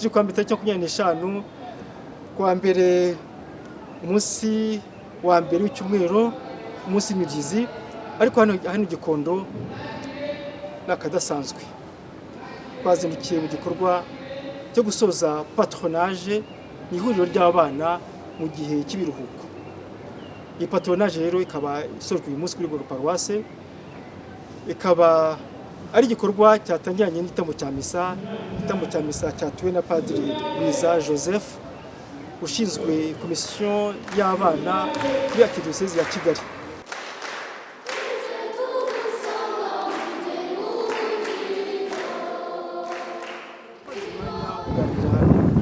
Turi kuwa mbere, tariki 25, kuwa mbere, umunsi wa mbere w'icyumweru, umunsi w'imibyizi. Ariko hano Gikondo ni akadasanzwe. Twazindukiye mu gikorwa cyo gusoza patronage mu ihuriro ry'abana mu gihe cy'ibiruhuko. Iyi patronage rero ikaba isojwe uyu munsi kuri rwego paruwase, ikaba ari igikorwa cyatangiranye n'igitambo cya misa, igitambo cya misa cyatuwe na Padiri Rwiza Joseph, ushinzwe komisiyo y'abana kuri Archdiocese ya Kigali. Kuganira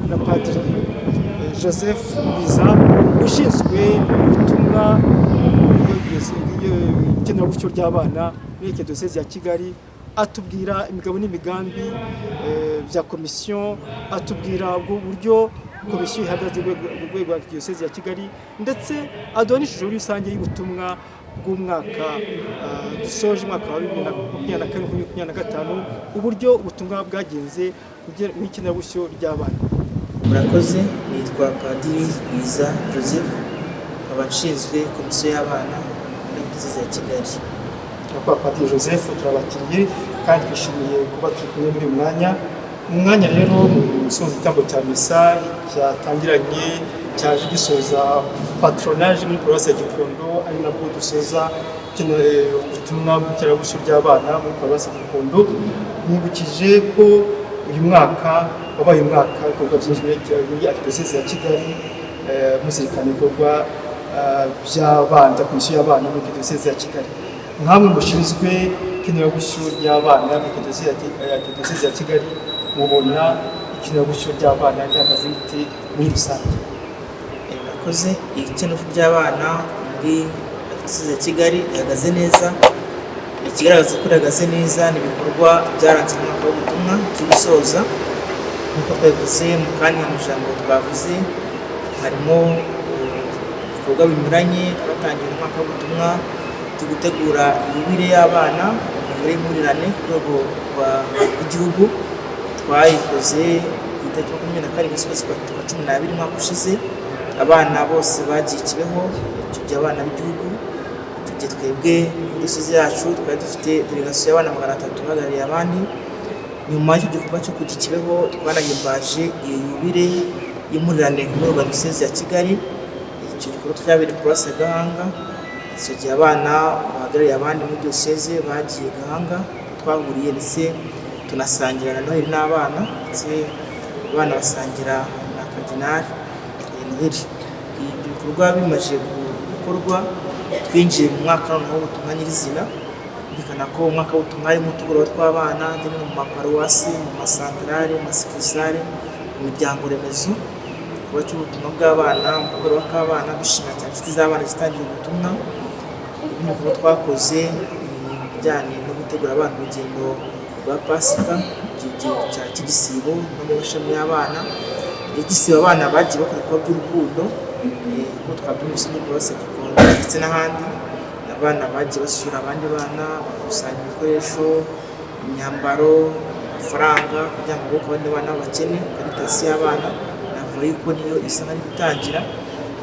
na Padiri Joseph Rwiza, ushinzwe ubutumwa ikenerabushyo ry'abana muri Archdiocese ya Kigali, atubwira imigabo n'imigambi bya komisiyo, atubwira ubwo buryo komisiyo ihagaze mu rwego rwa Diyoseze ya Kigali, ndetse aduha n'ishusho rusange y'ubutumwa bw'umwaka dusoje, umwaka wa 2024, 2025, uburyo ubutumwa bwagenze mu ikenerabushyo ry'abana. Murakoze. Nitwa Padiri Rwiza Joseph, nkaba nshinzwe komisiyo y'abana muri Diyoseze ya Kigali. Nyakubahwa Padiri Joseph, turabakiriye kandi twishimiye kuba turi kumwe muri uyu mwanya. Mu mwanya rero, mu gusoza igitambo cya misa cyatangiranye, cyaje gisoza patronage muri paruwasi ya Gikondo, ari nabwo dusoza kino ubutumwa bw'ikenerabushyo ry'abana muri paruwasi ya Gikondo, nibukije ko uyu mwaka wabaye umwaka w'ibikorwa byinshi muri Archdiocese ya Kigali, muzirikana ibikorwa by'abana bya komisiyo y'abana muri Archdiocese ya Kigali. Nkamwe mushinzwe ikenerabushyo ry'abana muri Archdiocese ya Kigali, mubona ikenerabushyo ry'abana rihagaze rite muri rusange? Murakoze. Ikenerabushyo ry'abana muri Diyoseze ya Kigali rihagaze neza. Ikigaragaza ko rihagaze neza ni ibikorwa byaranze umwaka w'ubutumwa turi gusoza. Nk'uko twabivuze mu kanya mu ijambo twavuze, harimo ibikorwa binyuranye twatangiye mu mwaka w'ubutumwa, turi gutegura yubile y'abana, yubile y'impurirane ku rwego rw'igihugu. Twayikoze ku itariki 27 z'ukwezi kwa 12 umwaka ushize. Abana bose bagiye i Kibeho, icyo gihe abana b'igihugu. Icyo gihe twebwe muri diyoseze yacu twari dufite delegasiyo y'abana 300 bahagarariye abandi. Nyuma y'icyo gikorwa cyo kujya i Kibeho, twanahimbaje iyo yubile y'impurirane ku rwego rwa Diyoseze ya Kigali. Icyo gikorwa cyabereye paruwasi ya Gahanga. Icyo gihe abana bahagarariye abandi muri diyoseze bagiye Gahanga, twahuriye ndetse tunasangira na Noheli n'abana, ndetse abana basangira na Karidinali Noheli. Ibyo bikorwa bimaze gukorwa, twinjiye mu mwaka noneho w'ubutumwa nyirizina. Byumvikana ko umwaka w'ubutumwa harimo utugoroba tw'abana, ndetse no mu maparuwasi, mu masantarari, mu masukurisale, mu miryango remezo, igikorwa cy'ubutumwa bw'abana, mu kagoroba k'abana. Dushimira cyane inshuti z'abana zitangira ubutumwa. Ibindi bikorwa twakoze ni ibijyanye no gutegura abana urugendo rwa Pasika, igihe cy'igisibo no mu mashami y'abana. Igihe cy'igisibo abana bagiye bakora ibikorwa by'urukundo, nk'uko twabyumvise muri paruwasi ya Gikondo ndetse n'ahandi. Abana bagiye basura abandi bana, bakusanya ibikoresho, imyambaro, amafaranga kugira ngo bagoboke abandi bana b'abakene. Caritas y'abana navuga yuko niyo isa nk'ari gutangira,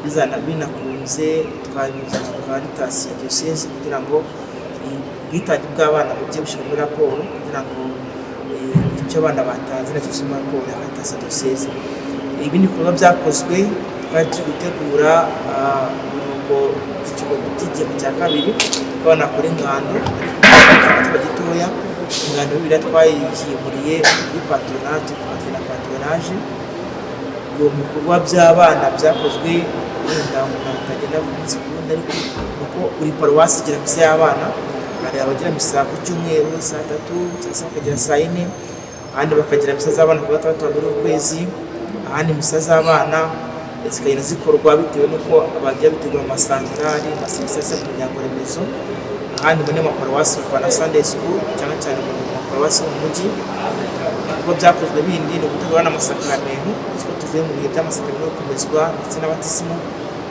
bizana binakunze twabinyuza Caritas ya diyoseze kugira ngo ubwitange bw'abana bujye bushyirwa muri raporo, kugira ngo icyo abana batanze nacyo gishyirwe muri raporo ya Caritas ya diyoseze. Ibindi bikorwa byakozwe, twari turi gutegura ibiruhuko by'igihembwe cya kabiri ko abana bakora ingando, ariko gitoya ingando bibiliya twayihimuriye kuri patronage, twakira na patronage. Ibyo bikorwa by'abana byakozwe, wenda umuntu atagenda avuga umunsi ku wundi, ariko nuko buri paruwasi igira misa y'abana. Hari abagira misa ku cyumweru saa 3, cyangwa se bakagira saa 4, ahandi bakagira misa z'abana ku gatandatu wa mbere w'ukwezi, ahandi misa z'abana zikagenda zikorwa bitewe n'uko bagiye bitegura mu masantarari, amaserivisi mu miryango remezo, ahandi muri maparuwasi bakaba na Sunday school, cyane cyane mu maparuwasi yo mu mujyi. Ibikorwa byakozwe bindi ni ugutegura n'amasakaramentu, kuko tuvuye mu bihe by'amasakaramentu yo gukomezwa ndetse n'abatisimu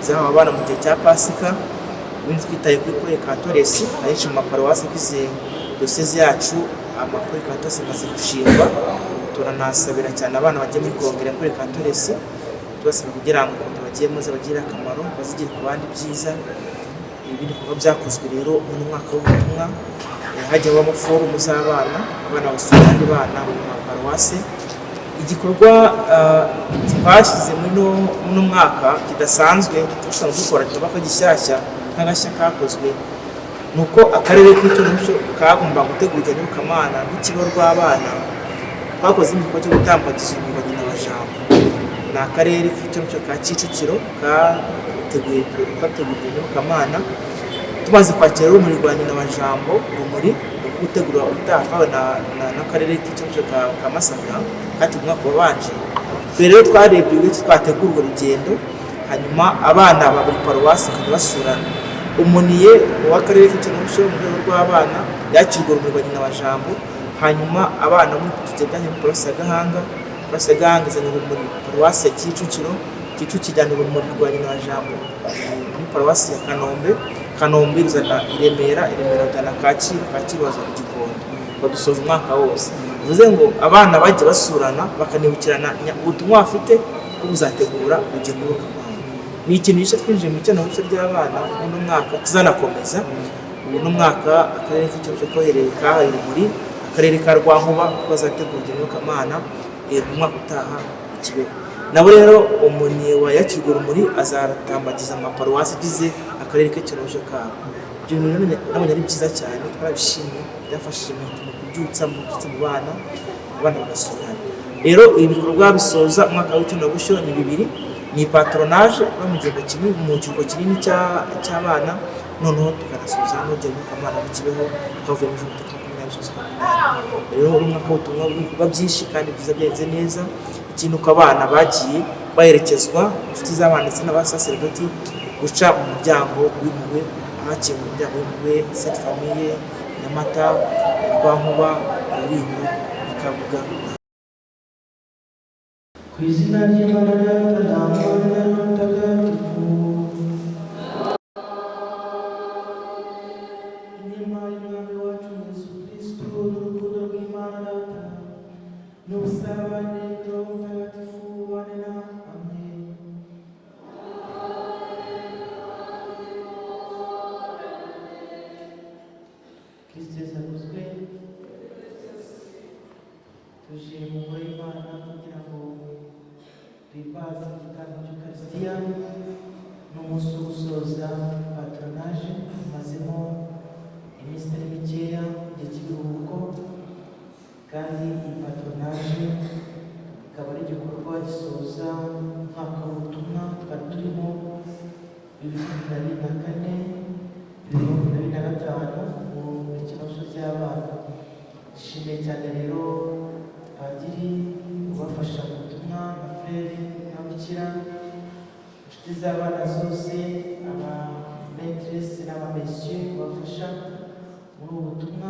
zahawe abana mu gihe cya Pasika. Ubundi twitaye kuri Pole Kantoresi, ahenshi mu maparuwasi agize diyoseze yacu amapole Kantoresi amaze gushingwa. Turanasabira cyane abana bagiye muri kongere kuri Kantoresi, tubasaba kugira ngo kongere bagiyemo zabagirire akamaro, bazigire ku bandi byiza. Ibindi bikorwa byakozwe rero muri mwaka w'ubutumwa, hajya habamo forumu z'abana, abana basura abandi bana mu maparuwase. Igikorwa twashyize muri uno mwaka kidasanzwe dusanzwe dukora, kikaba ko gishyashya nk'agashya kakozwe, ni uko akarere k'icyunamutso kagomba gutegura iyobokamana n'ikigo rw'abana. Twakoze igikorwa cyo gutambagiza urumuri nyina wa Jambo. Ni akarere k'icyunamutso ka Kicukiro kateguye iyobokamana. Tumaze kwakira urumuri rwa nyina wa Jambo, urumuri rwo gutegura ubutaha n'akarere k'icyunamutso ka Masaka kateguye umwaka wabanje. Twe rero twarebye uburyo twategura urwo rugendo, hanyuma abana ba buri paruwasi bakajya basurana. Umuniye w'akarere k'icyunamutso mu rwego rw'abana yakirwa urumuri rwa nyina wa Jambo, hanyuma abana muri tugendanye muri paruwasi ya Gahanga, paruwasi ya Gahanga izana urumuri paruwasi ya Kicukiro, Kicukiro ijyana urumuri rwa nyina wa Jambo muri paruwasi ya Kanombe, Kanombe ruzana i Remera, i Remera rujyana Kacyiru, Kacyiru bazana Gikondo, badusoza umwaka wose. Bivuze ngo abana bajya basurana bakanibukirana ubutumwa bafite bwo buzategura urugendo rw'akamaro. Ni ikintu gishya twinjiye mu ikenurabushyo ry'abana muri uno mwaka, tuzanakomeza. Ubu ni umwaka akarere k'icyunamutso kohereye kahaye urumuri akarere ka Rwankuba ko bazategura urugendo rw'akamana mu mwaka utaha i Kibeho. Nabo rero umuntu wayakirwa urumuri azatambagiza amaparuwasi agize akarere k'icyunamutso kabo. Ibyo bintu rero nabonye ari byiza cyane, twarabishimye, byafashije mu kubyutsa mu bana, abana bagasurana. Rero ibi bikorwa bisoza umwaka w'icyunamutso ni bibiri: ni patronage mu gihembwe kimwe mu kiruhuko kinini cy'abana, noneho tukanasoza n'urugendo rw'akamana mu Kibeho twavuye mu ijoro makumyabiri z'ukwa munani. Rero uri umwaka w'ubutumwa w'ibikorwa byinshi kandi byiza byagenze neza. Ikindi uko abana bagiye baherekezwa inshuti z'abana ndetse n'abasaseredoti guca mu muryango w'impuhwe, ahakinguye umuryango w'impuhwe Sainte Famille Nyamata, Rwankuba, Rulindo, Kabuga. Ku izina ry'Imana Data na Mwana na Roho Mutagatifu. Inema y'Umwami wacu Yesu Kristo n'urukundo rw'Imana Data n'ubusabane bwa Roho Mutagatifu bubane namwe. Kristo Yesu akuzwe. Tuje mu ngoro y'Imana kugira ngo duhimbaze igitambo cy'Ukarisitiya n'umunsi wo gusoza patronage. Tumazemo iminsi itari mikeya mu gihe cy'ibiruhuko, kandi iyi patronage ikaba ari igikorwa gisoza umwaka w'ubutumwa twari turimo 2024 2025 mu ikibazo ry'abana. Dushimiye cyane rero padiri ubafasha mu butumwa na frere n'ababikira, inshuti z'abana zose, aba maîtresse n'aba monsieur babafasha muri ubu butumwa.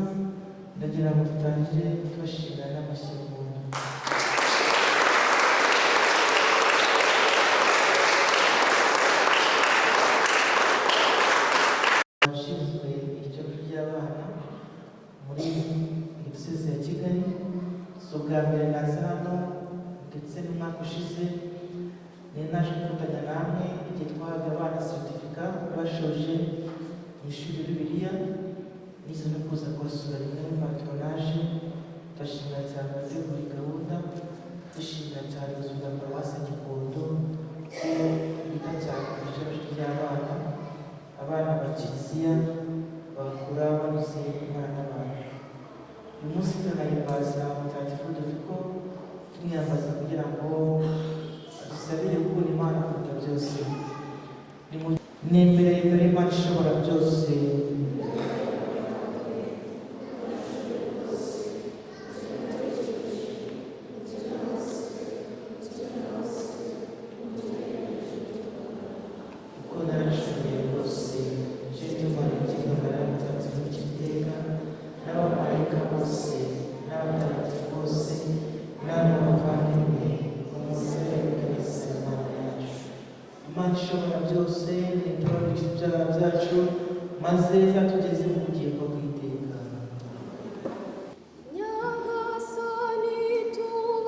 Ndagira ngo dutangire tubashimira n'amashyi y'umuntu. Abashinzwe ikibazo ry'abana muri Diyoseze ya Kigali, si ubwa mbere naza hano, ndetse n'umwaka ushize nari naje gufatanya namwe igihe twahaga abana certificat bashoje mu ishuri Bibiliya, nize no kuza kubasura rimwe muri patronage. Ndashimira cyane abategura gahunda, dushimira cyane ubuyobozi bwa paruwasi Gikondo ko bita cyane ku bice by'abana, abana ba kiliziya bakura banyuze Imana n'abantu. Uyu munsi tunahimbaza Mutagatifu Ludoviko, tumwiyambaza kugira ngo adusabire gukunda Imana kuruta byose. Nemera imbere y'Imana ishobora byose kuko naracumuye rwose. Nicyo gituma ninginga Mariya Mutagatifu w'Iteka n'abamarayika bose n'abatagatifu bose namwe bavandimwe, mumusabire Nyagasani Imana yacu. Imana ishobora byose nitubabarire ibyaha byacu maze izatugeze mu bugingo bw'iteka. Nyagasani tubabarire.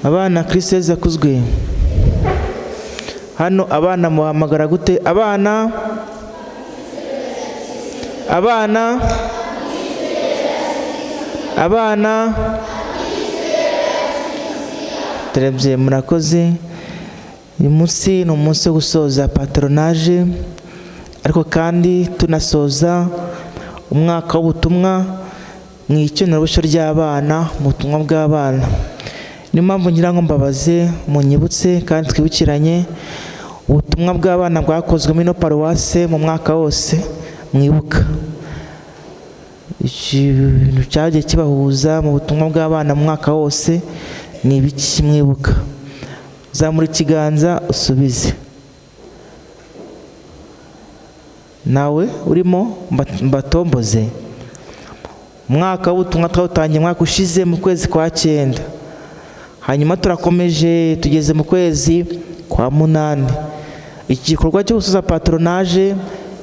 Abana, Kristo Yezu akuzwe. Hano abana muhamagara gute? Abana, abana, abana. Turebye, murakoze. Uyu munsi ni umunsi wo gusoza patronage, ariko kandi tunasoza umwaka w'ubutumwa mu ikenurabushyo ry'abana, mu butumwa bw'abana. Niyo mpamvu ngira ngo mbabaze, munyibutse kandi twibukiranye ubutumwa bw'abana bwakozwe muri ino paruwase mu mwaka wose mwibuka. Ikintu cyagiye kibahuza mu butumwa bw'abana mu mwaka wose ni ibiki mwibuka? Zamura ikiganza usubize. Nawe urimo mbatomboze. Umwaka w'ubutumwa twawutangiye umwaka ushize mu kwezi kwa 9, hanyuma turakomeje tugeze mu kwezi kwa 8. Iki gikorwa cyo gusoza patronage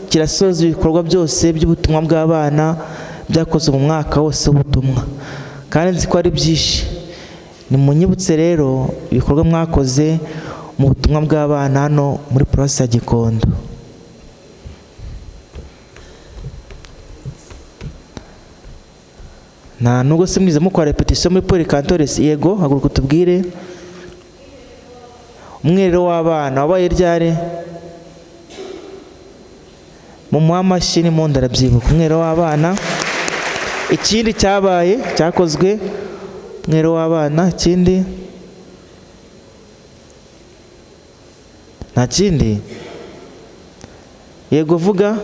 kirasoza ibikorwa byose by'ubutumwa bw'abana byakozwe mu mwaka wose w'ubutumwa, kandi nzi ko ari byinshi. Nimunyibutse rero ibikorwa mwakoze mu butumwa bw'abana hano muri paruwasi ya Gikondo. Nta nubwo se mwize mukora repetition muri Poli Cantores? Yego, haguruka utubwire. Umwiherero w'abana wabaye ryari? Mumuhe amashyi n'impundu, arabyibuka. Umwiherero w'abana. Ikindi cyabaye cyakozwe, umwiherero w'abana. Ikindi nta kindi? Yego, vuga.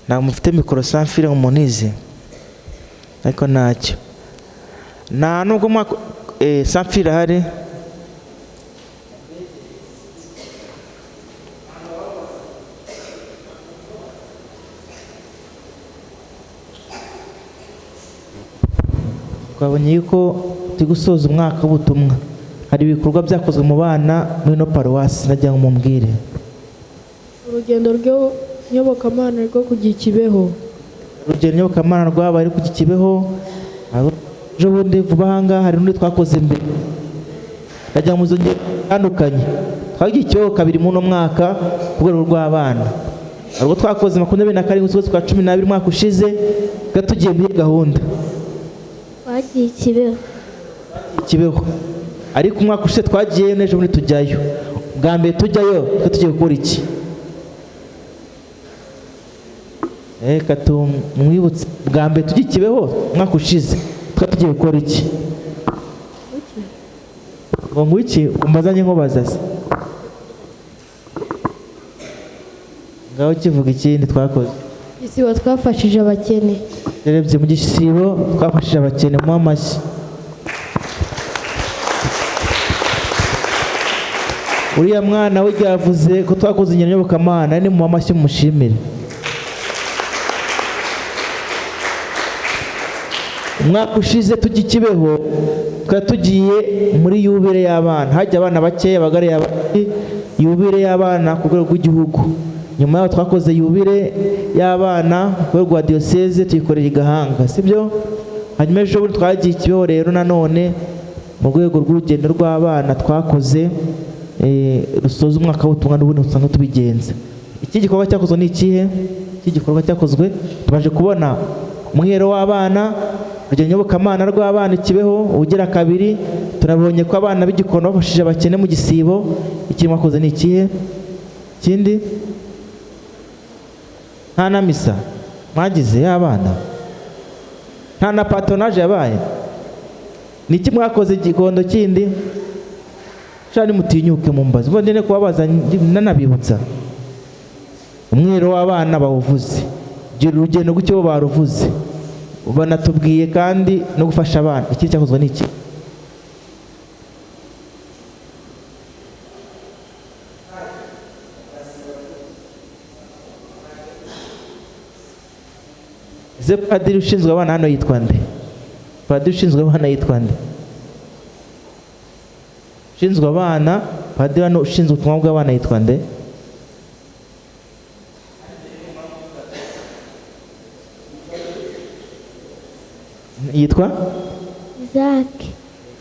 Ntabwo mufite mikoro sanfire ngo munize, ariko ntacyo. Nta nubwo mwaka sanfire ahari. Twabonye yuko turi gusoza umwaka w'ubutumwa, hari ibikorwa byakozwe mu bana muri ino paruwasi, nagira ngo mumbwire. Urugendo rw'inyobokamana rwo kujya i Kibeho. Urugendo nyobokamana rwabaye kujya i Kibeho ejo bundi vuba aha ngaha, hari n'undi twakoze mbere. Ndagira ngo muzongere bitandukanye. Twagiye i Kibeho kabiri muri uno mwaka ku rwego rw'abana. Hari ubwo twakoze 27 z'ukwezi kwa 12 umwaka ushize, twari tugiye muri gahunda. Twagiye i Kibeho. Kibeho. Ariko umwaka ushize twagiyeyo n'ejo bundi tujyayo. Bwa mbere tujyayo twari tugiye gukora iki? Reka tumwibutse. Bwa mbere tujya i Kibeho umwaka ushize twari tugiye gukora iki? Ngo ngwiki umbazanye nkubaza se. Ngaho kivuga ikindi twakoze. Igisibo twafashije abakene. Yarebye mu gisibo twafashije abakene, mu amashyi. Uriya mwana we yavuze ko twakoze ingendo nyobokamana, ni mu amashyi mushimire. Umwaka ushize tujya i Kibeho twari tugiye muri yubile y'abana, hajya abana bakeya abagore yubile y'abana ku rwego rw'igihugu. Nyuma yaho twakoze yubile y'abana ku rwego rwa diyoseze tuyikorera i Gahanga, sibyo? Hanyuma ejo bundi twagiye i Kibeho rero nanone mu rwego rw'urugendo rw'abana twakoze rusoza umwaka w'ubutumwa n'ubundi usanga tubigenza. Iki gikorwa cyakozwe ni ikihe? Iki gikorwa cyakozwe tubaje kubona umwiherero w'abana, urugendo nyobokamana rw'abana i Kibeho ugira kabiri, tunabonye ko abana b'Igikondo bafashije abakene mu gisibo. Ikindi mwakoze ni ikihe? Ikindi nta na misa mwagize y'abana, nta na patronage yabaye. Ni iki mwakoze Igikondo kindi? Shani mutinyuke mumbaze, ubundi ne kubabaza nanabibutsa. Umwiherero w'abana bawuvuze, gira urugendo rw'icyo baruvuze, banatubwiye kandi no gufasha abana. Ikindi cyakozwe ni iki? Ese padiri ushinzwe abana hano yitwa nde? Padiri ushinzwe abana yitwa nde? Ushinzwe abana, padiri hano ushinzwe ubutumwa bw'abana yitwa nde? Yitwa Isaac.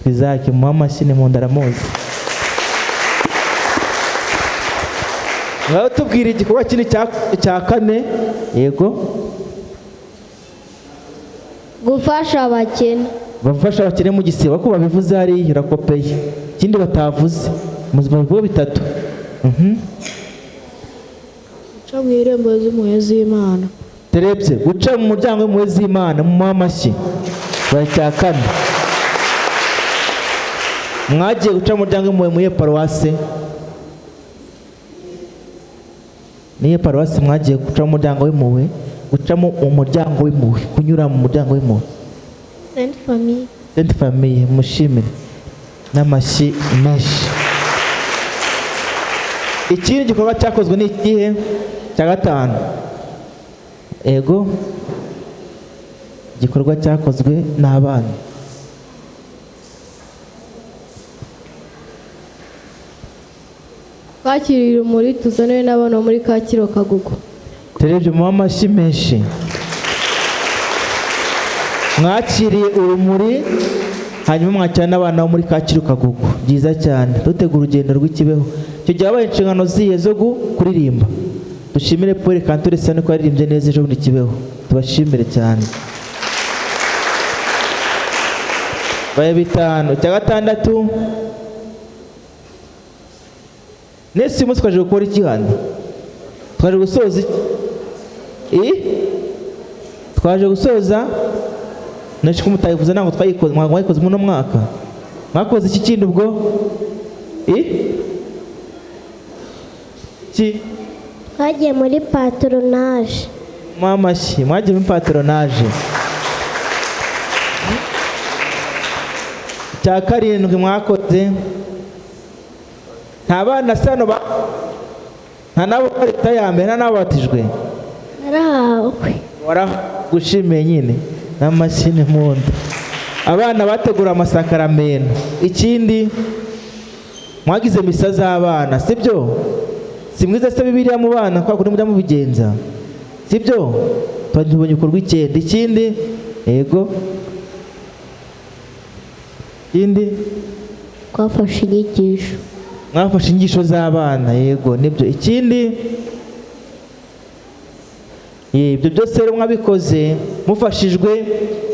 Isaac, muha amashyi, ni mu ndaramuzi. Ngaho tubwira igikorwa kindi cya kane. Yego. Gufasha abakene. Bafasha abakene mu gisibo, ko babivuze hariya urakopeye. Ikindi batavuze mu bikorwa bitatu. Guca mu irembo ry'impuhwe z'Imana. Terebye guca mu muryango w'impuhwe z'Imana, mu amashyi. Cya kane. Mwagiye guca mu muryango w'impuhwe muri paruwase? Niyo paruwase mwagiye guca mu muryango w'impuhwe? Guca mu muryango w'impuhwe, kunyura mu muryango w'impuhwe. Sainte Famille. Sainte Famille, mushimire n'amashyi menshi. Ikindi gikorwa cyakozwe ni ikihe? Cya gatanu. Ego, igikorwa cyakozwe n'abana. Twakiriye urumuri tuzaniwe n'abana muri Kacyiru Kagugu. Terebye mu amashyi menshi. Mwakiriye urumuri hanyuma mwakira n'abana bo muri Kacyiru Kagugu. Byiza cyane. Dutegura urugendo rw'ikibeho. Icyo gihe habaye inshingano ziye zo kuririmba. Dushimire Paul Kantore Sani ko yaririmbye neza ejo bundi Kibeho. Tubashimire cyane. Baye bitanu. Cya gatandatu. Nese uyu munsi twaje gukora iki hano? Twaje gusoza iki? Twaje gusoza nashiko kumutayivuza ntabwo twayikoze, mwayikoze muno mwaka. Mwakoze iki kindi ubwo? Ki? Twagiye muri patronage. Mamashi, mwagiye muri patronage. Cya karindwi mwakoze. Nta bana sano ba nta nabo leta ya mbere nta nabatijwe. Narahawe. Waragushimiye nyine n'amashyi mu nda. Abana bategura amasakaramentu. Ikindi mwagize misa z'abana, sibyo? Si mwiza se Bibiliya mu bana kwa kundi mujya mubigenza, sibyo? Twabonye ukorwa icyenda. Ikindi yego, ikindi twafashe inyigisho. Mwafashe inyigisho z'abana, yego nibyo. Ikindi ibyo byose rero mwabikoze mufashijwe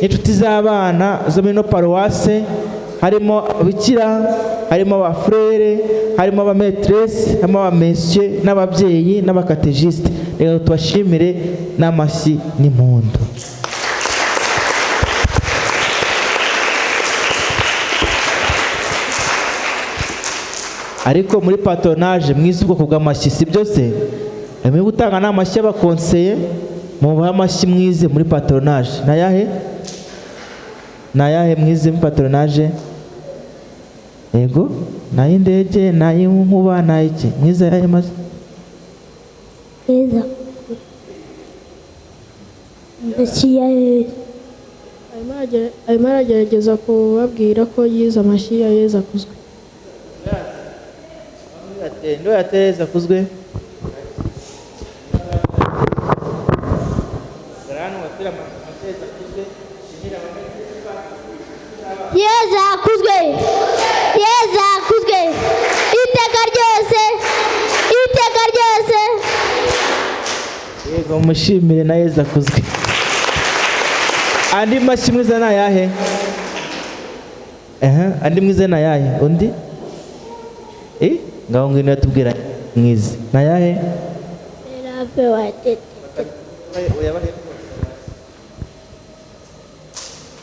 n'inshuti z'abana zo muri no paruwase, harimo ababikira, harimo abafurere, harimo abametresse, harimo abamesiye n'ababyeyi n'abakategisite. Reka tubashimire n'amashyi n'impundu. Ariko muri patronage mwize ubwoko bw'amashyi, si byose? Muri gutanga n'amashyi y'abakonseye, mubahe amashyi mwize muri patronage. Nayahe? Nayahe mwize muri patronage? Yego, nay'indege, nay'inkuba, nay'iki? Mwize ayahe mashyi? Mwiza. Amashyi ya Yezu. Arimo aragerageza kubabwira ko yize amashyi ya Yezu akuzwe. Ndo yateza akuzwe. Yezu akuzwe. Yezu akuzwe. Iteka ryose. Iteka ryose. Yego, mushimire na Yezu akuzwe. Andi mashyi mwiza na yahe? Andi mwiza na yahe? Undi? Ngaho ngwino yatubwira mwiza. Na yahe?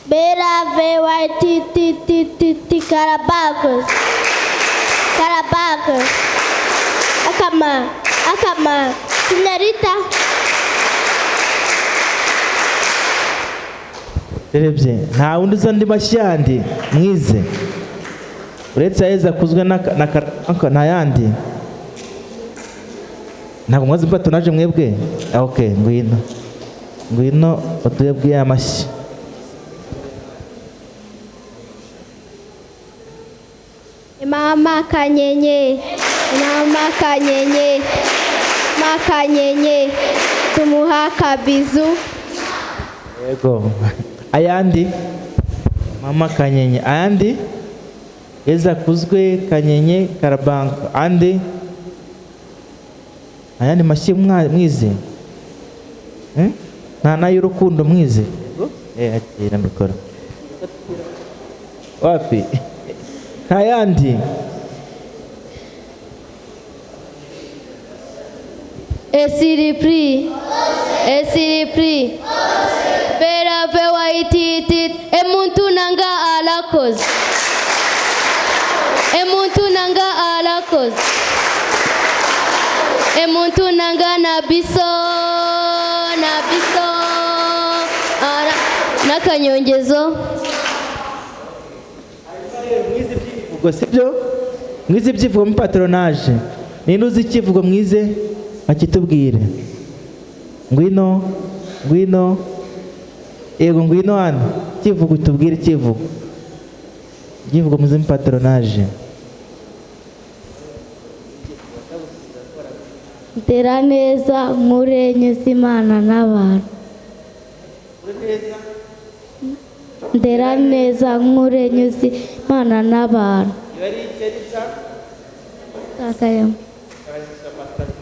Bela V Y T T T T T Carabacos. Carabacos. Akama, akama, señorita. Terebye, nta wundi uza andi mashyi yandi mwize. Uretse Yezu akuzwe na nta yandi. Ntabwo mwazi patronage mwebwe? Okay, ngwino. Ngwino utubwiye amashyi. Mama kanyenye, mama kanyenye, mama kanyenye, tumuha kabizu. Yego. Ayandi? Mama Kanyenye. Ayandi? Yezu akuzwe, Kanyenye, Karabanka. Andi? Ayandi mashyi mwize? Eh? Nta n'ay'urukundo mwize? Akira mikoro. Wapi? Nta yandi? Esiripri. Esiripri. Pera pe waititi. Emuntu nanga alakoze. Emuntu nanga alakoze. Emuntu nanga nabiso nabiso ara n'akanyongezo. Ubwo sibyo? Mwize ibyivugo muri patronage. Ninde uzi icyivugo mwize akitubwire? Ngwino, ngwino. Yego, ngwino hano. Icyivugo tubwire icyivugo. Icyivugo mwize muri patronage. Ndera neza nkure nyuze Imana n'abantu. Ndera neza nkure nyuze Imana n'abantu.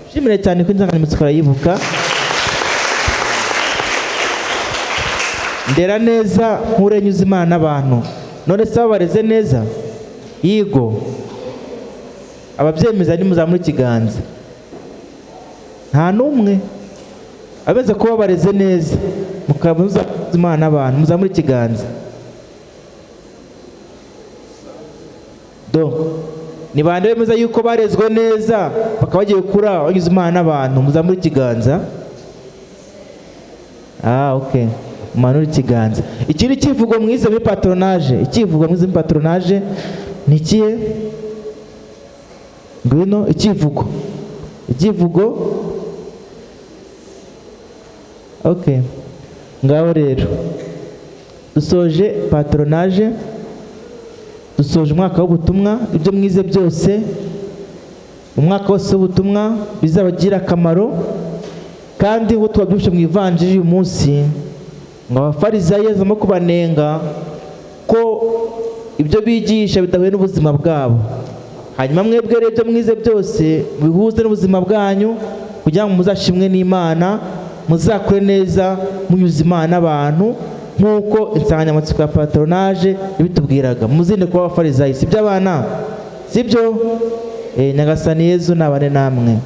Nshimire cyane ko insanganyamatsiko arayibuka. Ndera neza nkure nyuze Imana n'abantu. None se babareze neza? Yigo. Ababyemeza ni muzamure ikiganza. Nta n'umwe abeze kuba bareze neza mukaba Imana n'abantu, muzamure ikiganza. Do ni bande bemeza yuko barezwe neza bakaba bagiye gukura banyuze Imana n'abantu, muzamure ikiganza. Okay, mumanure ikiganza. Ikindi kivugo mwize muri patronage, ikivugo mwize muri patronage ni ikihe? Ngwino, ikivugo. Ikivugo. Okay, ngaho rero dusoje patronage, dusoje umwaka w'ubutumwa. Ibyo mwize byose umwaka wose w'ubutumwa bizabagira akamaro. Kandi uko twabyumvise mu ivanjiri uyu munsi, ngo abafarisayo bazamo kubanenga ko ibyo bigisha bidahuye n'ubuzima bwabo. Hanyuma mwebwe rero ibyo mwize byose bihuze n'ubuzima bwanyu, kugira ngo muzashimwe n'Imana, muzakure neza munyuze Imana n'abantu, nk'uko insanganyamatsiko ya patronage ibitubwiraga. Muzinde kuba abafarisayo, sibyo abana? Sibyo? Nyagasani Yezu nabane namwe.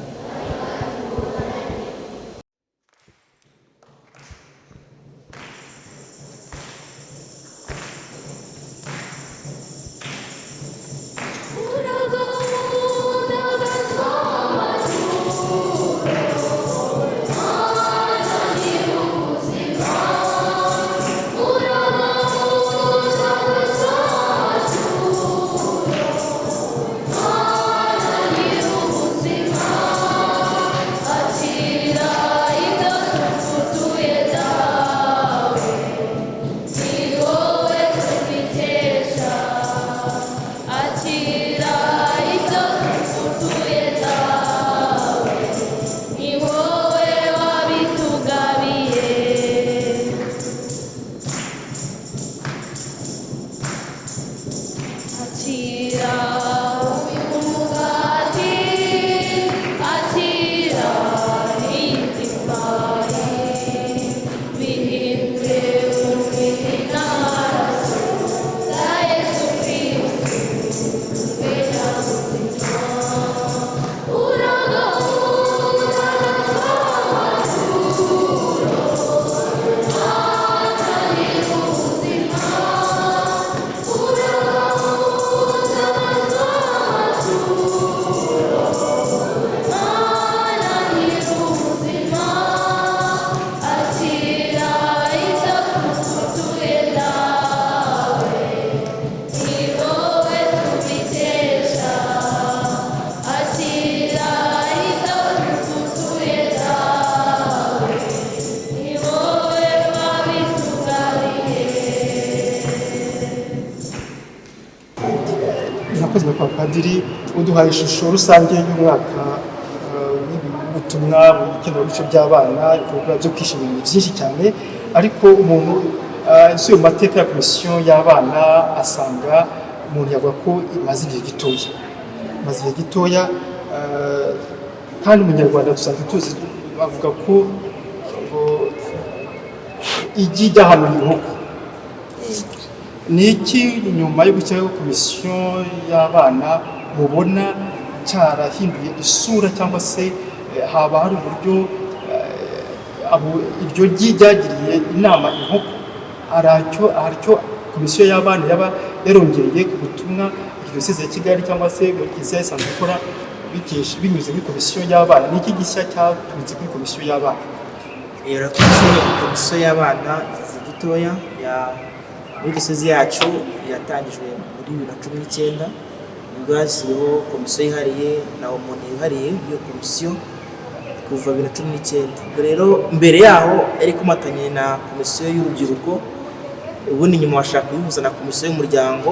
Murakoze nyakubahwa Padiri, uduhaye ishusho rusange y'umwaka w'ubutumwa mu ikenerabuco by'abana, ibikorwa byo kwishimira ni byinshi cyane, ariko umuntu Asubiye mu mateka ya komisiyo y'abana, asanga umuntu yavuga ko imaze igihe gitoya, imaze igihe gitoya, kandi umunyarwanda dusanzwe tuzi bavuga ko ngo igi ryahanuye inkoko. Ni iki nyuma yo gushyiraho komisiyo y'abana mubona cyarahinduye isura, cyangwa se haba hari uburyo iryo gi ryagiriye inama inkoko? Hari icyo komisiyo y'abana yaba yarongereye ku butumwa Diyoseze ya Kigali cyangwa se muri kiliziya isanzwe ikora binyuze muri komisiyo y'abana? Ni iki gishya cyaturutse kuri komisiyo y'abana? Urakoze. Komisiyo y'abana igihe gitoya ya muri diyosezi yacu yatangijwe muri 2019, nibwo hashyiriweho komisiyo yihariye na umuntu yihariye iyo komisiyo kuva 2019. Ubwo rero mbere yaho yari ikomatanye na komisiyo y'urubyiruko, ubundi nyuma bashaka kuyihuza na komisiyo y'umuryango,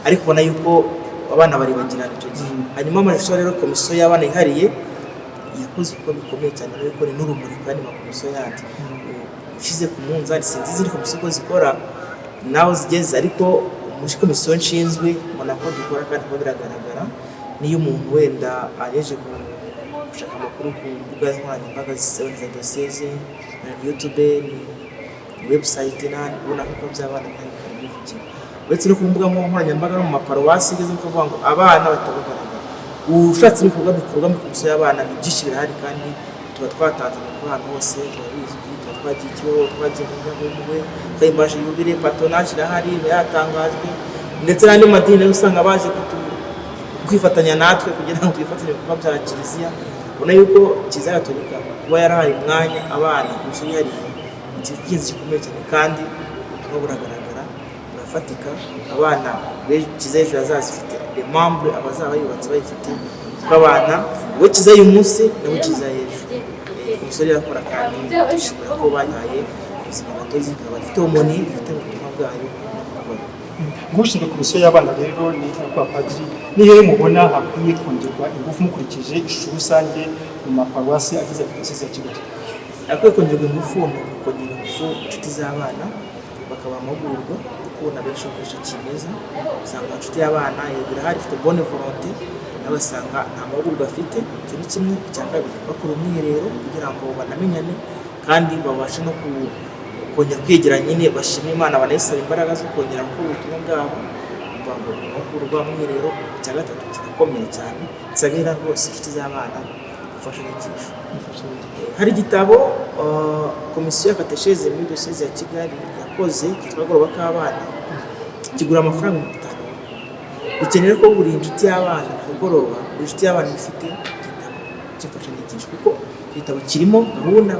ariko ubona yuko abana baribagirana icyo gihe. Hanyuma amashusho rero, komisiyo y'abana yihariye yakoze ibikorwa bikomeye cyane, ariko ni n'urumuri ku yandi makomisiyo yandi ushyize ku munzani. Sinzi izindi komisiyo uko zikora naho zigeze, ariko muri komisiyo nshinzwe mbona ko dukora kandi kuba biragaragara. Niyo umuntu wenda aje gushaka amakuru ku mbuga nkoranyambaga za diyoseze na YouTube, ni website n'ahandi, ubona ko by'abana kandi bikabivugira. Uretse no ku mbuga nkoranyambaga, no mu maparuwasi ugeze kuvuga ngo abana batabagaragara. Ushatse ibikorwa bikorwa muri komisiyo y'abana ni byinshi, birahari, kandi tuba twatanze amakuru ahantu hose, tuba bizwi. Tuba twagiye Kibeho, twagiye mu muryango w'impuhwe, twahimbaje yubile, patronage irahari, iba yatangajwe, ndetse n'andi madini nayo usanga baje kwifatanya natwe kugira ngo twifatanye mu bikorwa bya kiliziya. Ubona yuko Kiliziya Gatolika kuba yarahaye umwanya abana komisiyo yihariye, ikintu cy'ingenzi gikomeye cyane, kandi ubutumwa buragaragara, burafatika. Abana kiliziya ejo hazaza ifite les membres abazaba bayubatse bayifite, kuko abana uwo kiliziya y'uyu munsi nabo kiliziya y'ejo. Komisiyo irakora kandi dushimira ko bayihaye ubuzima gatozi, ikaba ifite aumônier, ifite ubutumwa bwayo no gukora. Nk'ushinzwe komisiyo y'abana rero, ni nyakubahwa padiri, ni hehe mubona hakwiye kongerwa ingufu mukurikije ishusho rusange mu maparuwasi agize Diyoseze ya Kigali? Akwiye kongerwa ingufu ni ukongera ingufu inshuti z'abana, bakabaha amahugurwa, kuko ubona benshi bakoresha kimeza. Usanga inshuti y'abana yego irahari, ifite bonne volonté, nawe usanga nta mahugurwa afite. Icyo ni kimwe. Icya kabiri, bakora umwiherero kugira ngo banamenyane kandi babashe no kongera kwigira nyine, bashime Imana, banayisaba imbaraga zo kongera gukora ubutumwa bwabo. Ngo amahugurwa, umwiherero. Icya gatatu kirakomeye cyane, nsabira rwose inshuti z'abana imfashanyigisho. Hari igitabo komisiyo ya katesheze muri Diyoseze ya Kigali yakoze cyitwa Agoroba k'Abana, kigura amafaranga 50. Dukenera ko buri inshuti y'abana ku mugoroba, buri inshuti y'abana ifite igitabo cy'imfashanyigisho, kuko igitabo kirimo gahunda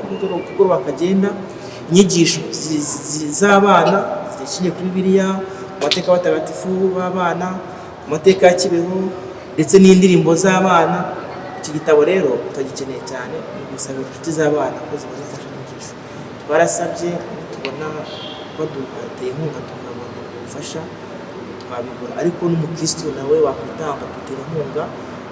kugoroba kagenda, inyigisho z'abana zishingiye kuri Bibiliya, ku mateka y'abatagatifu b'abana, ku mateka ya Kibeho, ndetse n'indirimbo z'abana. Iki gitabo rero turagikeneye cyane, ni ugusabira inshuti z'abana ko zibona imfashanyigisho. Twarasabye, tubona baduhateye inkunga tukabona ubufasha twabigura, ariko n'umukristo nawe wakwitanga dutera inkunga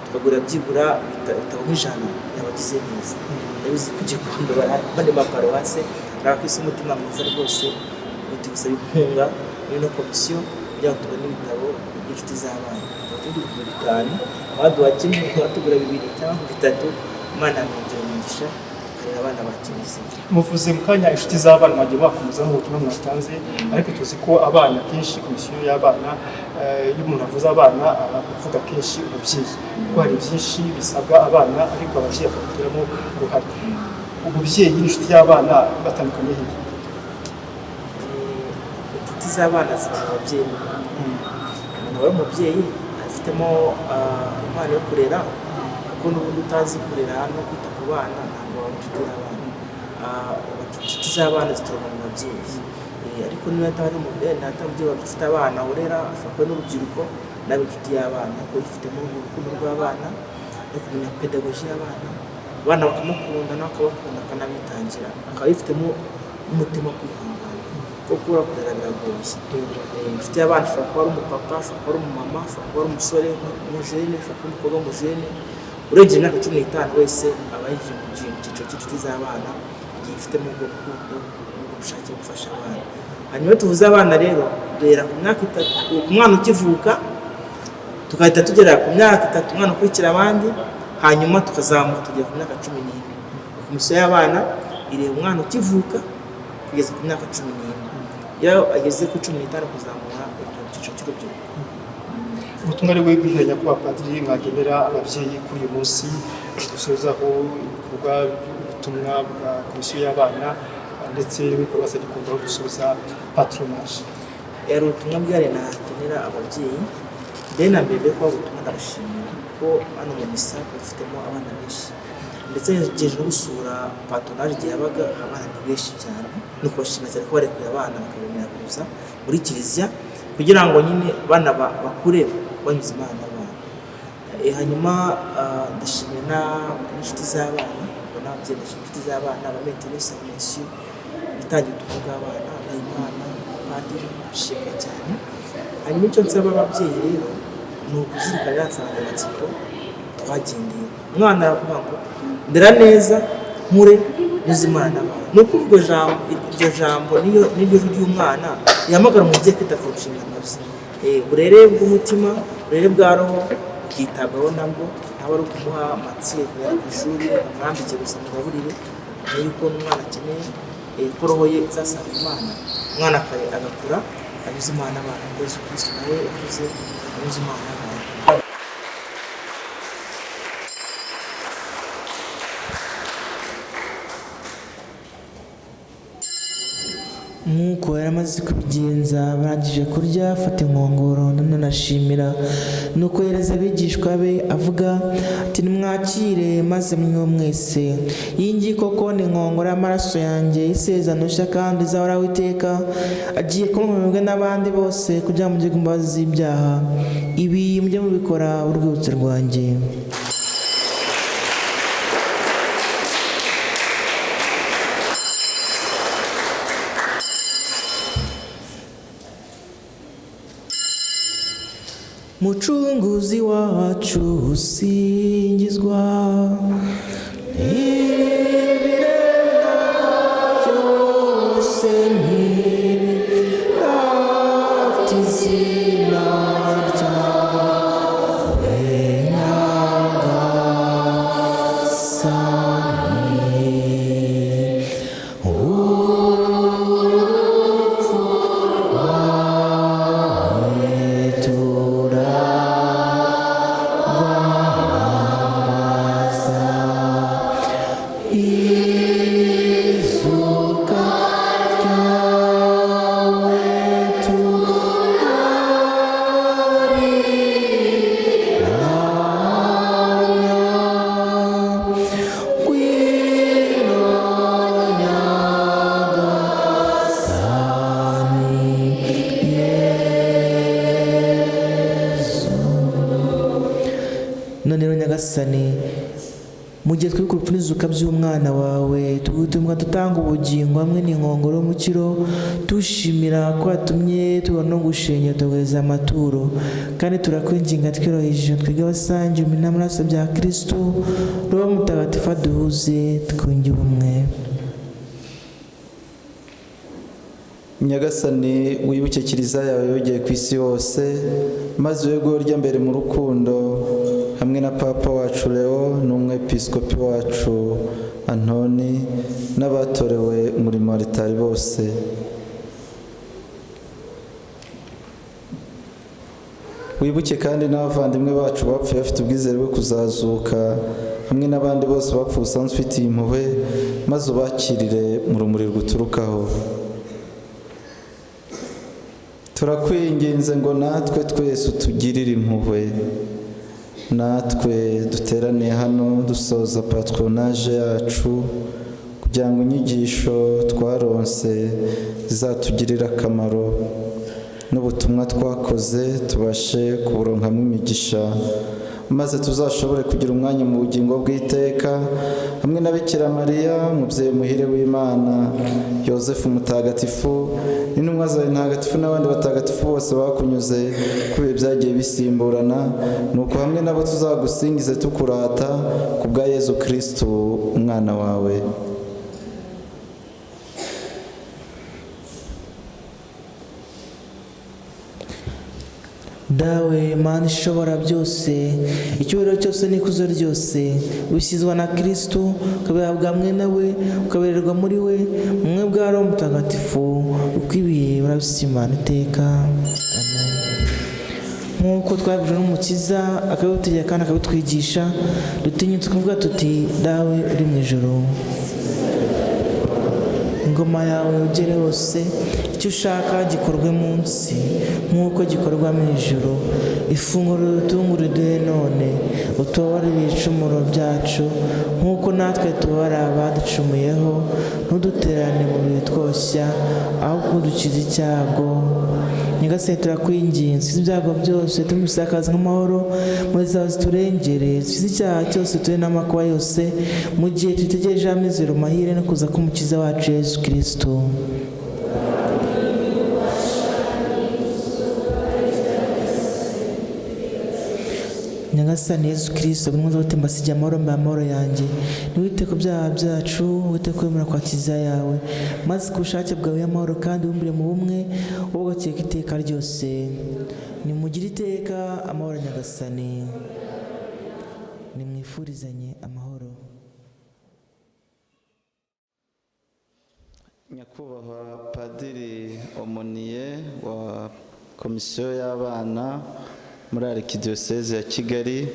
tukagura byibura ibitabo nk'ijana, yabagize neza. Ndabizi ku Gikondo bandi maparuwase hari abakristo umutima mwiza rwose, tugusaba inkunga muri ino komisiyo kugira ngo tubone ibitabo by'inshuti z'abana. Tukaba tugura 5000, baduha kimwe, batugura bibiri cyangwa bitatu. Imana yamwongera umugisha, tukarera abana ba kiliziya. Muvuze mu kanya inshuti z'abana, mwagiye mwakomeza n'ubutumwa mwatanze, ariko tuzi ko abana kenshi, komisiyo y'abana, iyo umuntu avuze abana aba avuga kenshi umubyeyi, kuko hari byinshi bisabwa abana ariko ababyeyi bakabigiramo uruhare. Umubyeyi n'inshuti y'abana batandukanye hehe? Inshuti z'abana ziba mu babyeyi. Umuntu aba ari umubyeyi afitemo impano yo kurera, kuko n'ubundi utazi kurera no kwita ku bana ntabwo waba inshuti y'abana. Inshuti z'abana zituruka mu babyeyi. Ariko niba atari umubyeyi, atari umubyeyi ufite abana urera, ashobora kuba n'urubyiruko nawe inshuti y'abana, kuko yifitemo urukundo rw'abana no kumenya pédagogie y'abana, abana bakamukunda nawe akabakunda akanabitangira, akaba yifitemo n'umutima wo kwihangana, kuko kubura kurera biragoye. Inshuti y'abana ashobora kuba ari umupapa, ashobora kuba ari umumama, ashobora kuba ari umusore w'umujene, ashobora kuba umukobwa w'umujene urengeje imyaka 15 wese aba yagiye mu cyiciro cy'inshuti z'abana. Byifitemo ubwo rukundo n'ubwo bushake bwo gufasha abana. Hanyuma iyo tuvuze abana rero, duhera ku myaka 3, ku mwana ukivuka, tugahita tugera ku myaka 3, umwana ukurikira abandi, hanyuma tukazamuka tugera ku myaka 14. Komisiyo y'abana ireba umwana ukivuka kugeza ku myaka 14. Iyo ageze ku 15 kuzamura, ibyo mu cyiciro cy'urubyiruko. Ubutumwa ari bwo nyakubahwa padiri mwagenera ababyeyi kuri uyu munsi dusozaho ibikorwa by'ubutumwa bwa komisiyo y'abana ndetse n'ibikorwa gikorwa gusoza patronage? Yari ubutumwa bwihariye nagenera ababyeyi. Mbere na mbere, kuba ubutumwa, ndabashimira ko hano mu misa dufitemo abana benshi, ndetse ngejeje no gusura patronage igihe yabaga, abana ni benshi cyane. No kubashimira cyane ko barekuye abana bakabemera kuza muri kiliziya kugira ngo nyine abana bakure banyuze Imana abana. Hanyuma ndashimira n'inshuti z'abana, ubwo n'ababyeyi, ndashimira inshuti z'abana, abameteresi, abamesiyo bitangiye ubutumwa bw'abana, abihayimana, abapadiri, ndabashimira cyane. Hanyuma icyo nsaba ababyeyi rero ni ukuzirikana ya nsanganyamatsiko twagendeye. Umwana aravuga ngo ndera neza nkure nyuze Imana n'abantu. Ni ukuvuga iryo jambo niyo niryo jwi ry'umwana rihamagara umubyeyi kwita ku nshingano ze. Uburere bw'umutima, uburere bwa roho bwitabwaho nabwo, ntabwo ari ukumuha matiyeri kujya ku ishuri, amwambike gusa, mugaburire, yuko n'umwana akeneye ko roho ye izasanga Imana. Umwana agakura anyuze Imana abantu, kuko Yesu Kristo nawe yakuze anyuze Imana abantu. Nk'uko yari amaze kubigenza, barangije kurya, afata inkongoro, nanone ashimira, nuko yereza abigishwa be avuga ati: "Nimwakire maze munywe mwese. Iyi ngiyi koko ni inkongoro y'amaraso yanjye y'isezerano nshya kandi izahoraho iteka, agiye kunywa n'abandi bose kugira ngo mugirwe imbabazi z'ibyaha. Ibi mujye mubikora urwibutso rwanjye." Mucunguzi wacu usingizwa, ibiremwa byose ntibirata izina ryawe Nyagasani. Urupfu rwawe turarwamamaza, izuka ryawe turariramya. Ngwino Nyagasani Yezu. None rero Nyagasani, mu gihe twibuka urupfu n'izuka by'umwana wawe, tugutumwa dutanga ubugingo hamwe n'inkongoro y'umukiro, tushimira ko watumye tubona no gushenya tugahereza amaturo. Kandi turakwinginga tworoheje, twige abasangiye umubiri n'amaraso bya Kristo. Roho Mutagatifu aduhuze twunge ubumwe. Nyagasani, wibuke kiliziya yawe yogeye ku isi hose, maze uwegure urya mbere mu rukundo hamwe na papa wacu Leo n'umwepiskopi wacu Antoni n'abatorewe umurimo wa ritari bose. Wibuke kandi n'abavandimwe bacu bapfuye bafite ubwizere bwo kuzazuka, hamwe n'abandi bose bapfuye usanzwe ufitiye impuhwe, maze ubakirire mu rumuri ruguturukaho. Turakwinginze ngo natwe twese utugirire impuhwe, natwe duteraniye hano dusoza patronage yacu, kugira ngo inyigisho twaronse zizatugirire akamaro n'ubutumwa twakoze tubashe kuburonkamo imigisha, maze tuzashobore kugira umwanya mu bugingo bw'iteka hamwe na Bikira Mariya umubyeyi muhire w'Imana, Yosefu mutagatifu, n'intumwa zawe ntagatifu n'abandi batagatifu bose bakunyuze ku bihe byagiye bisimburana, nuko hamwe nabo tuzagusingize tukurata ku bwa Yezu Kristu umwana wawe. Dawe Mana ishobora byose, icyubahiro cyose n'ikuzo ryose bishyizwa na Kristo, ukabihabwa hamwe nawe, ukabererwa muri we, umwe bwa Roho Mutagatifu, uko ibihe barabisimana iteka. Amen. Nk'uko twabibwiwe n'Umukiza akabidutegeka kandi akabitwigisha, dutinyutse kuvuga tuti: Dawe uri mu ijuru, ingoma yawe ugere hose, icyo ushaka gikorwe munsi nk'uko gikorwa mu ijuru. Ifunguro ridutungura uduhe none, utubabarire ibicumuro byacu nk'uko natwe tubabara abaducumuyeho, ntudutererane mu bihe twoshya, ahubwo udukize icyago. Nyagasani turakwinginze, ukize ibyago byose, tumusakaza nk'amahoro muri zawe, ziturengere, dukize icyaha cyose, tube n'amakuba yose, mu gihe dutegereje amizero mahire no kuza k'Umukiza wacu Yesu Kristo. Nyagasani Yesu Kristo, mwiza mbasigiye amahoro, mbaye amahoro yanjye, ntiwite ku byaha byacu, wite kwemera kwa kiliziya yawe, maze ku bushake bwawe amahoro kandi wumbire mu bumwe wowe ugakeka iteka ryose. Nimugire iteka amahoro Nyagasani, nimwifurizanye amahoro. Nyakubahwa Padiri Omoniye wa Komisiyo y'Abana muri Arikidiyoseze ya Kigali,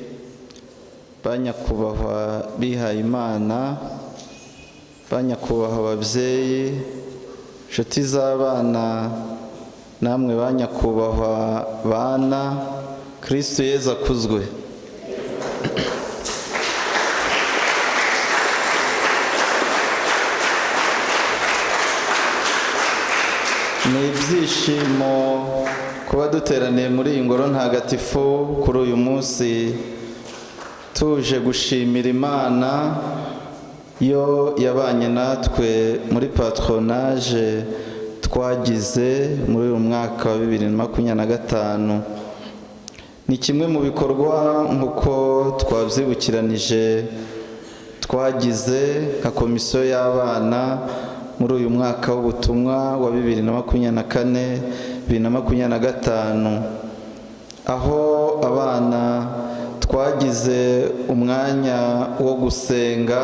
ba nyakubahwa bihayimana, ba nyakubahwa ababyeyi, inshuti z'abana, namwe ba nyakubahwa bana, Kristo Yezu akuzwe. Ni ibyishimo kuba duteraniye muri iyi ngoro ntagatifu kuri uyu munsi, tuje gushimira Imana yo yabanye natwe muri patronage twagize muri uyu mwaka wa 2025. Ni kimwe mu bikorwa nk'uko twabyibukiranije twagize nka komisiyo y'abana muri uyu mwaka w'ubutumwa wa 2024 2025, aho abana twagize umwanya wo gusenga,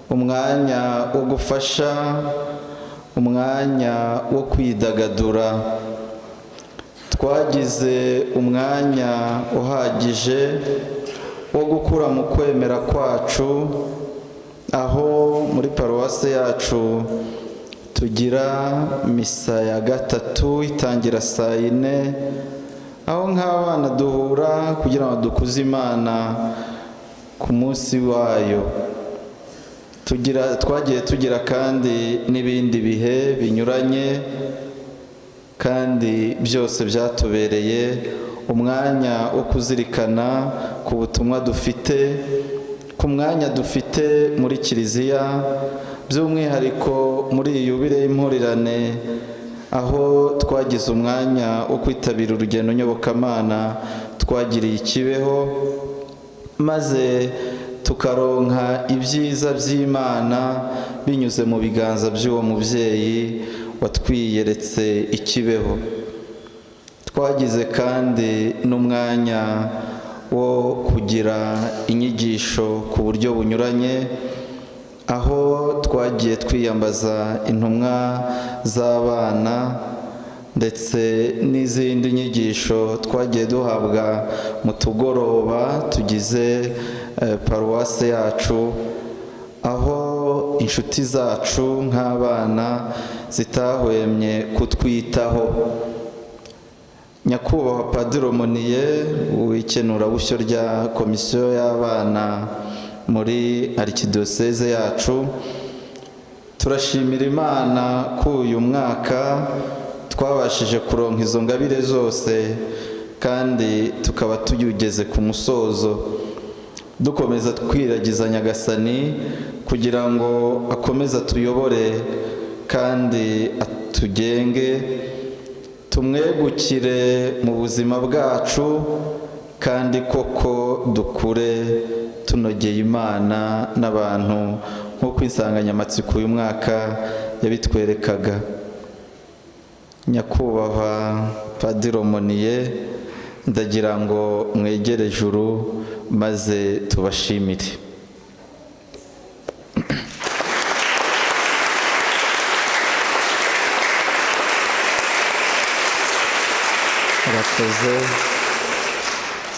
umwanya wo gufasha, umwanya wo kwidagadura. Twagize umwanya uhagije wo gukura mu kwemera kwacu, aho muri paruwasi yacu tugira misa ya gatatu itangira saa 4, aho nk'abana duhura kugira ngo dukuze Imana ku munsi wayo. Twagiye tugira kandi n'ibindi bihe binyuranye, kandi byose byatubereye umwanya wo kuzirikana ku butumwa dufite, ku mwanya dufite muri Kiliziya, by'umwihariko muri iyi yubile y'impurirane, aho twagize umwanya wo kwitabira urugendo nyobokamana twagiriye ikibeho, maze tukaronka ibyiza by'Imana binyuze mu biganza by'uwo mubyeyi watwiyeretse ikibeho. Twagize kandi n'umwanya wo kugira inyigisho ku buryo bunyuranye, aho twagiye twiyambaza intumwa z'abana ndetse n'izindi nyigisho twagiye duhabwa mu tugoroba tugize paruwase yacu, aho inshuti zacu nk'abana zitahwemye kutwitaho. Nyakubahwa Padiri Omoniye w'ikenurabushyo rya Komisiyo y'Abana muri Arikidiyoseze yacu, turashimira Imana ko uyu mwaka twabashije kuronka izo ngabire zose, kandi tukaba tuyugeze ku musozo. Dukomeza twiragiza Nyagasani kugira ngo akomeze atuyobore kandi atugenge, tumwegukire mu buzima bwacu, kandi koko dukure tunogeye Imana n'abantu nk'uko insanganyamatsiko uyu mwaka yabitwerekaga. Nyakubahwa Padiri Omoniye, Ndagira ngo mwegere ijuru maze tubashimire. Murakoze.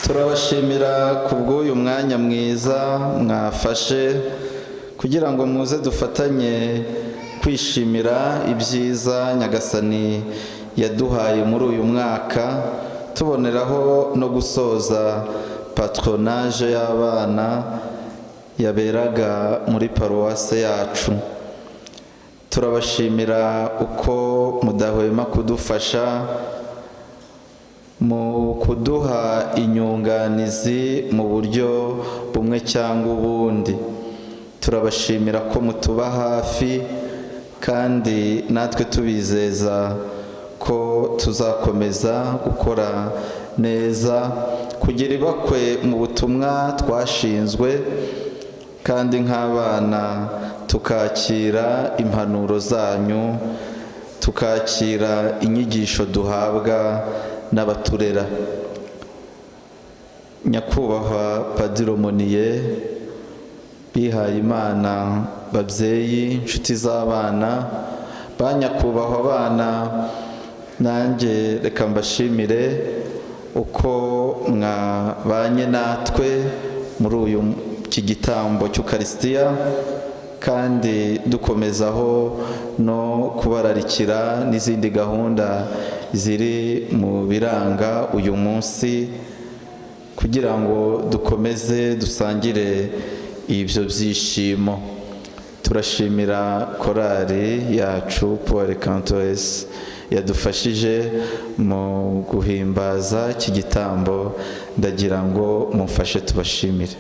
Turabashimira kubw'uyu mwanya mwiza mwafashe kugira ngo muze dufatanye kwishimira ibyiza Nyagasani yaduhaye muri uyu mwaka, tuboneraho no gusoza patronage y'abana yaberaga muri paruwase yacu. Turabashimira uko mudahwema kudufasha mu kuduha inyunganizi mu buryo bumwe cyangwa ubundi. Turabashimira ko mutuba hafi kandi natwe tubizeza ko tuzakomeza gukora neza kugira ibakwe mu butumwa twashinzwe, kandi nk'abana tukakira impanuro zanyu, tukakira inyigisho duhabwa n'abaturera. Nyakubahwa Padiri Moniye, bihaye Imana, babyeyi, inshuti z'abana, ba nyakubahwa abana, nanjye reka mbashimire uko mwabanye natwe muri uyu iki gitambo cy'Ukarisitiya, kandi dukomezaho no kubararikira n'izindi gahunda ziri mu biranga uyu munsi, kugira ngo dukomeze dusangire ibyo byishimo. Turashimira korali yacu Pueri Cantores yadufashije mu guhimbaza iki gitambo. Ndagira ngo mumfashe tubashimire.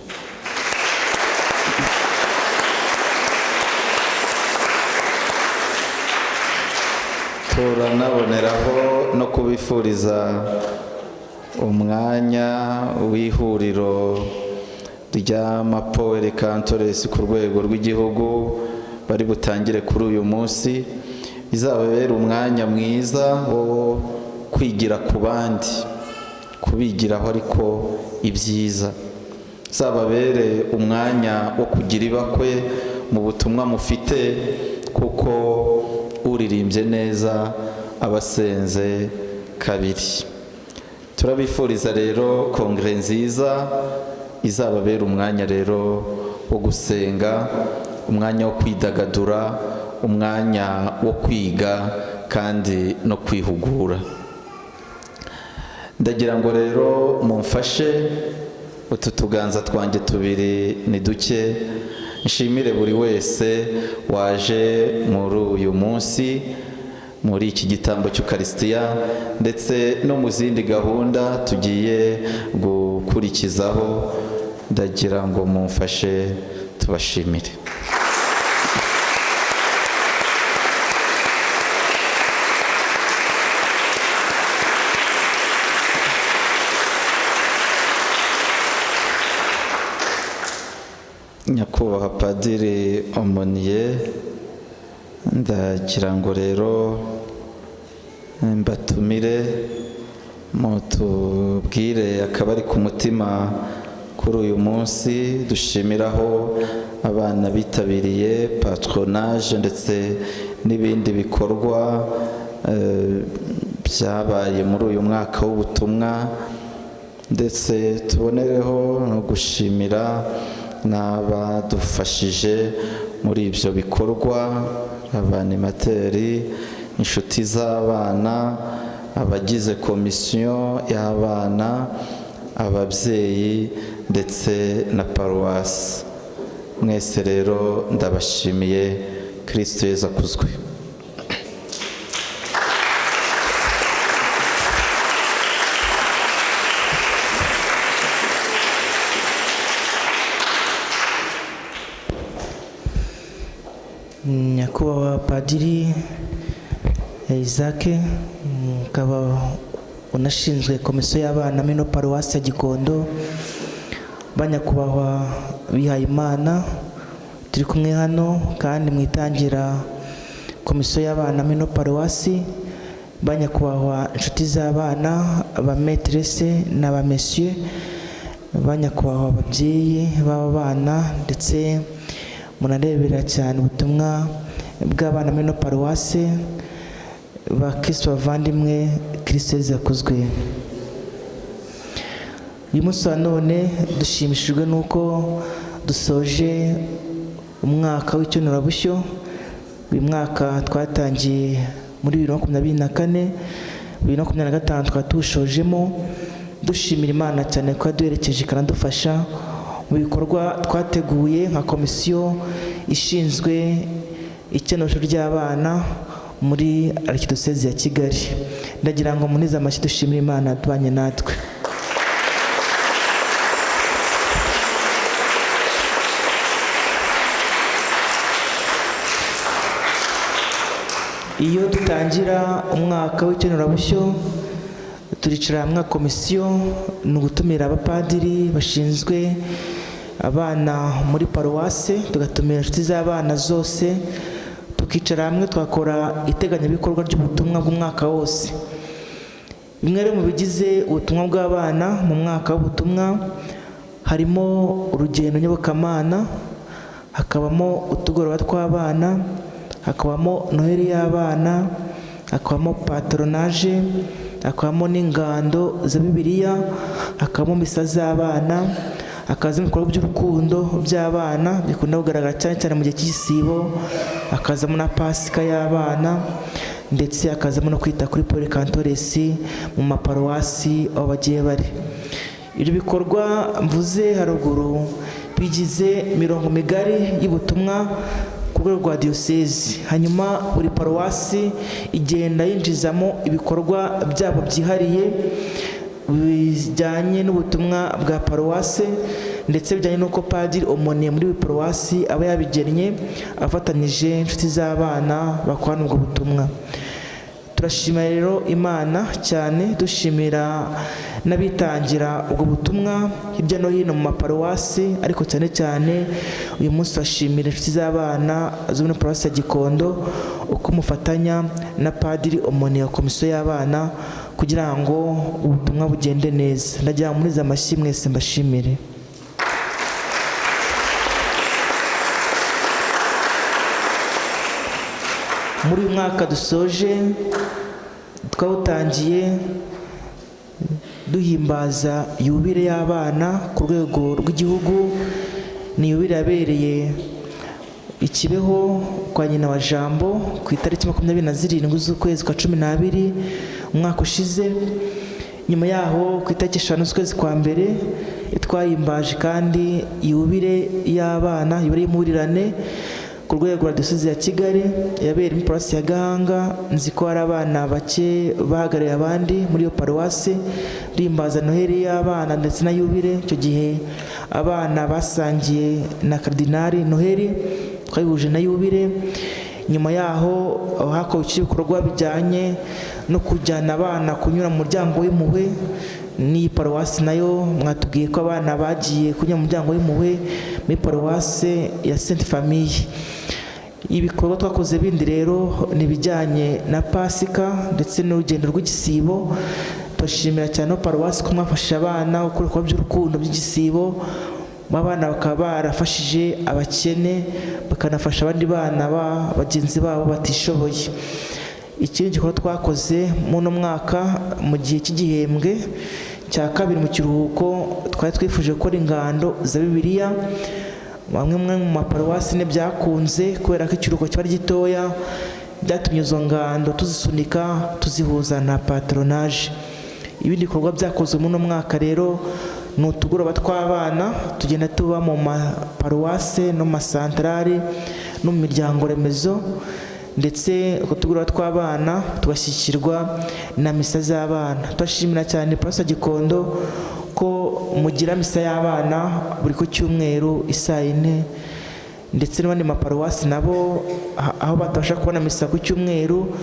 Turanaboneraho no kubifuriza umwanya w'ihuriro ry'amapueri cantores ku rwego rw'igihugu bari butangire kuri uyu munsi. Izababera umwanya mwiza wo kwigira ku bandi, kubigiraho ariko ibyiza. Izababere umwanya wo kugira ibakwe mu butumwa mufite, kuko uririmbye neza abasenze kabiri. Turabifuriza rero kongere nziza izababera umwanya rero wo gusenga, umwanya wo kwidagadura, umwanya wo kwiga kandi no kwihugura. Ndagira ngo rero mumfashe utu tuganza twanjye tubiri ni duke, nshimire buri wese waje muri uyu munsi muri iki gitambo cy'Ukarisitiya ndetse no mu zindi gahunda tugiye gukurikizaho. Ndagira ngo mumfashe tubashimire. Nyakubahwa Padiri Omoniye, ndagira ngo rero mbatumire mutubwire akabari ku mutima kuri uyu munsi dushimiraho abana bitabiriye patronage ndetse n'ibindi bikorwa byabaye muri uyu mwaka w'ubutumwa, ndetse tubonereho no gushimira n'abadufashije muri ibyo bikorwa, abanimateri, inshuti z'abana, abagize komisiyo y'abana, ababyeyi ndetse na paruwasi. Mwese rero ndabashimiye. Kristo Yezu akuzwe. Nyakubahwa Padiri Isaac, mukaba unashinzwe komisiyo y'abana mino paruwasi ya Gikondo, banyakubahwa bihaye Imana turi kumwe hano kandi mwitangira komisiyo y'abana mino paruwasi, Banyakubahwa inshuti z'abana, ba maîtresse na ba monsieur, banyakubahwa ababyeyi b'aba bana, ndetse munarebera cyane ubutumwa bw'abana muri ino paruwase, bakristo bavandimwe, Kristo Yezu akuzwe. Uyu munsi wa none dushimishijwe n'uko dusoje umwaka w'icyonerabushyo. Uyu mwaka twatangiye muri 2024, 2025 tukaba tuwushojemo dushimira Imana cyane ko yaduherekeje ikanadufasha mu bikorwa twateguye nka komisiyo ishinzwe ikenurasho ry'abana muri Archidiyosezi ya Kigali. Ndagira ngo munize amashyi dushimire Imana yatubanye natwe. Iyo dutangira umwaka w'ikenurabushyo turicara hamwe komisiyo, ni ugutumira abapadiri bashinzwe abana muri paruwase, tugatumira inshuti z'abana zose, tukicara hamwe twakora iteganyabikorwa ry'ubutumwa bw'umwaka wose. Bimwe rero mu bigize ubutumwa bw'abana mu mwaka w'ubutumwa harimo urugendo nyobokamana, hakabamo utugoroba tw'abana, hakabamo noheli y'abana, hakabamo patronage, hakabamo n'ingando za Bibiliya, hakabamo misa z'abana, hakazamo ibikorwa by'urukundo by'abana bikunda kugaragara cyane cyane mu gihe cy'igisibo, hakazamo na pasika y'abana, ndetse hakazamo no kwita kuri Paul Kantoresi mu maparuwasi aho bagiye bari. Ibyo bikorwa mvuze haruguru bigize mirongo migari y'ubutumwa ku rwego rwa diyosezi. Hanyuma buri paruwasi igenda yinjizamo ibikorwa byabo byihariye bijyanye n'ubutumwa bwa paruwase, ndetse bijyanye n'uko padiri omoniye muri buri paruwasi aba yabigennye afatanyije inshuti z'abana bakorana ubwo butumwa. Turashimira rero Imana cyane, dushimira n'abitangira ubwo butumwa hirya no hino mu maparuwasi, ariko cyane cyane uyu munsi turashimira inshuti z'abana zo muri paruwasi ya Gikondo uko mufatanya na padiri omoniye wa komisiyo y'abana kugira ngo ubutumwa bugende neza. Ndagira ngo muri amashyi mwese mbashimire. Muri uyu mwaka dusoje twawutangiye duhimbaza yubile y'abana ku rwego rw'igihugu. Ni yubile yabereye i Kibeho kwa nyina wa Jambo ku itariki 27 z'ukwezi kwa 12 umwaka ushize. Nyuma yaho ku itariki 5 z'ukwezi kwa mbere twahimbaje kandi yubile y'abana, yubile y'impurirane ku rwego rwa Diyosezi ya Kigali yabereye muri paruwasi ya Gahanga. Nzi ko hari abana bake bahagarariye abandi muri iyo paruwasi, duhimbaza noheli y'abana ndetse na yubile. Icyo gihe abana basangiye na Kardinali noheli, twayihuje na yubile. Nyuma yaho hakorwa ibikorwa bijyanye no kujyana abana kunyura mu muryango w'impuhwe. N'iyi paruwasi nayo mwatubwiye ko abana bagiye kunyura mu muryango w'impuhwe muri paruwasi ya Sainte Famille. Ibikorwa twakoze bindi rero ni ibijyanye na pasika ndetse n'urugendo rw'igisibo. Turashimira cyane paruwasi ko mwafashije abana gukora ibikorwa by'urukundo by'igisibo, abana bakaba barafashije abakene, bakanafasha abandi bana ba bagenzi babo batishoboye. Ikindi gikorwa twakoze muri uno mwaka mu gihe cy'igihembwe cya kabiri mu kiruhuko, twari twifuje gukora ingando za Bibiliya. Bamwe mu maparuwasi ntibyakunze kubera ko ikiruhuko kiba gitoya, byatumye izo ngando tuzisunika tuzihuza na patronage. Ibindi bikorwa byakozwe muri uno mwaka rero ni utugoroba tw'abana tugenda tuba mu maparuwase no mu masantarari no mu miryango remezo, ndetse utwo tugoroba tw'abana tugashyikirwa na misa z'abana. Turashimira cyane paruwasi ya Gikondo ko mugira misa y'abana buri ku cyumweru isaa 4, ndetse n'abandi maparuwasi nabo aho batabasha kubona misa ku cyumweru,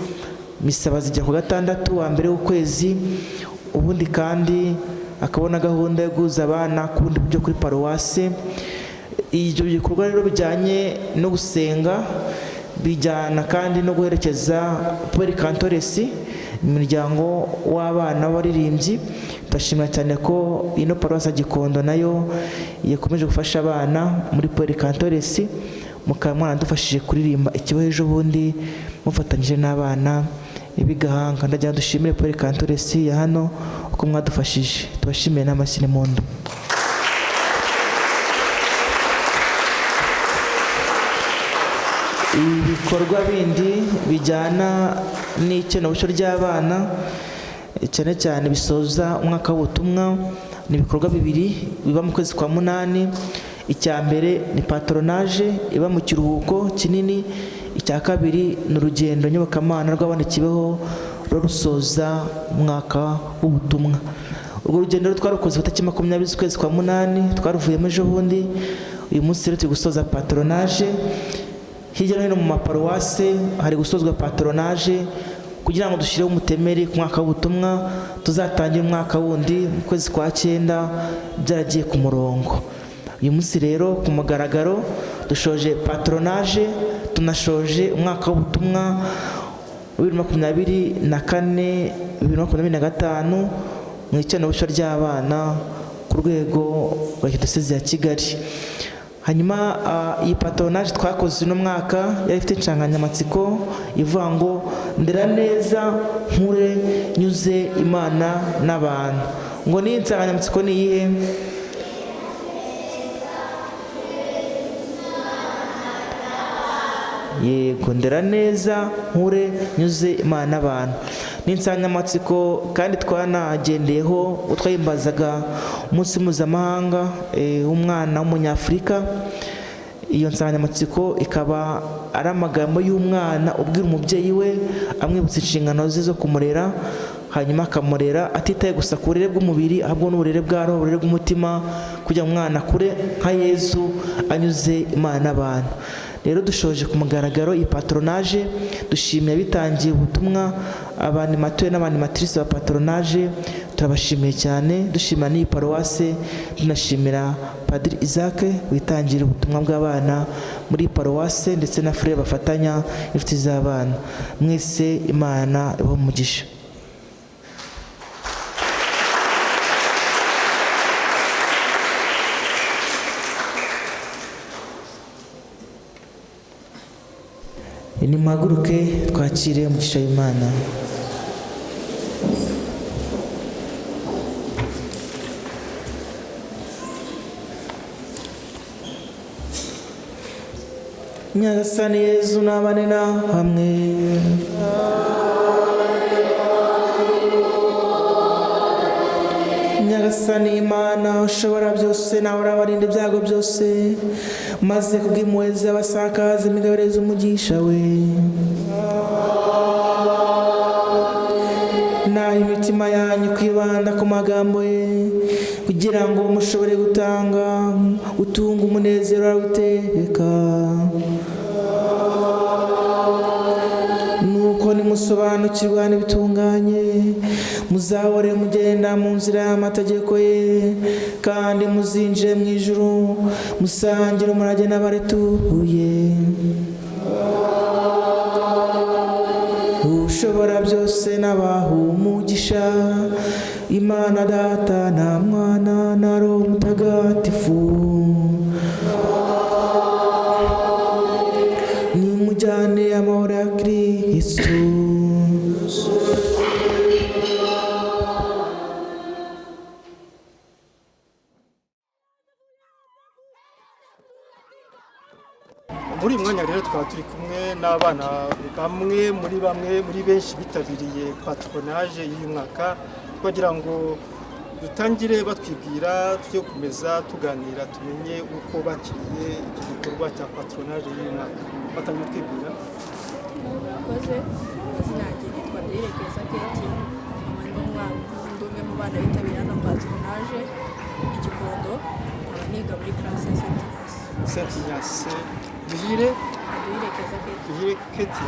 misa bazijya ku gatandatu wa mbere w'ukwezi. Ubundi kandi akabona gahunda yo guhuza abana ku bundi buryo kuri paruwase. Ibyo bikorwa rero bijyanye no gusenga bijyana kandi no guherekeza Pueri Kantoresi. Umuryango w'abana b'abaririmbyi, ndashimira cyane ko ino paruwasi ya Gikondo nayo yakomeje gufasha abana muri Pueri Cantores, mukaba mwaradufashije kuririmba ikibaho ejo bundi mufatanyije n'abana b'Igahanga. Ndagira dushimire Pueri Cantores ya hano uko mwadufashije, tubashimiye n'amashyi n'impundu. Ibikorwa bindi bijyana n'ikenurabushyo ry'abana cyane cyane bisoza umwaka w'ubutumwa ni ibikorwa bibiri biba mu kwezi kwa 8. Icya mbere ni patronage iba mu kiruhuko kinini, icya kabiri ni urugendo nyobokamana rw'abana Kibeho rusoza umwaka w'ubutumwa. Urwo rugendo twarukoze itariki 20 z'ukwezi kwa 8, twaruvuyemo ejo bundi. Uyu munsi rero turi gusoza patronage. Hirya no hino mu maparuwase hari gusozwa patronage kugira ngo dushyireho umutemeri ku mwaka w'ubutumwa, tuzatangira umwaka wundi mu kwezi kwa 9 byaragiye ku murongo. Uyu munsi rero ku mugaragaro dushoje patronage, tunashoje umwaka w'ubutumwa 2024 2025 mu ikenurabushyo ry'abana ku rwego rwa Diyosezi ya Kigali. Hanyuma iyi patronage twakoze uno mwaka yari ifite insanganyamatsiko ivuga ngo ndera neza nkure nyuze Imana n'abantu. Ngo ni insanganyamatsiko ni iyihe? Yego, ndera neza nkure nyuze Imana n'abantu. Ni insanganyamatsiko kandi twanagendeyeho twahimbazaga umunsi mpuzamahanga w'umwana w'umunyafurika. Iyo nsanganyamatsiko ikaba ari amagambo y'umwana ubwira umubyeyi we amwibutsa inshingano ze zo kumurera, hanyuma akamurera atitaye gusa ku burere bw'umubiri ahubwo n'uburere bwa roho, uburere bw'umutima, kugira ngo umwana akure nka Yezu anyuze Imana n'abantu. Rero dushoje ku mugaragaro iyi patronage, dushimiye abitangiye ubutumwa, abanimateurs n'abanimatrices ba patronage, turabashimiye cyane. Dushimira n'iyi paruwase, tunashimira Padiri Isaac witangira ubutumwa bw'abana muri paruwase ndetse na frere bafatanya inshuti z'abana. Mwese Imana ibahe umugisha. Nimuhaguruke twakire umugisha w'Imana. Nyagasani Yezu nabane na hamwe. Nyagasani Imana ushobora byose, nawe urabarinda ibyago byose, maze kubw'impuhwe ze abasakaza imigabane z'umugisha we. Naho imitima yanyu kwibanda ku magambo ye, kugira ngo mushobore gutanga utunga umunezero w'Uwiteka. Nuko nimusobanukirwa n'ibitunganye, muzahore mugenda mu nzira y'amategeko ye, kandi muzinjire mu ijuru musangire umurage n'abarituye. Ushobora byose n'abaha umugisha, Imana Data na Mwana na Roho Mutagatifu. Nimujyane amahoro ya Kristo. Muri uyu mwanya rero twaba turi kumwe n'abana bamwe muri benshi bitabiriye patronage y'uyu mwaka, twagira ngo dutangire batwibwira, tujye gukomeza tuganira tumenye uko bakiriye iki gikorwa cya patronage y'uyu mwaka. Batangiye twibwira. Murakoze, amazina yanjye nitwa Duhire Keti, nkaba ndi umwe mu bana bitabiriye hano patronage i Gikondo, nkaba niga muri classe ya Saint Ignace. Duhire Keti.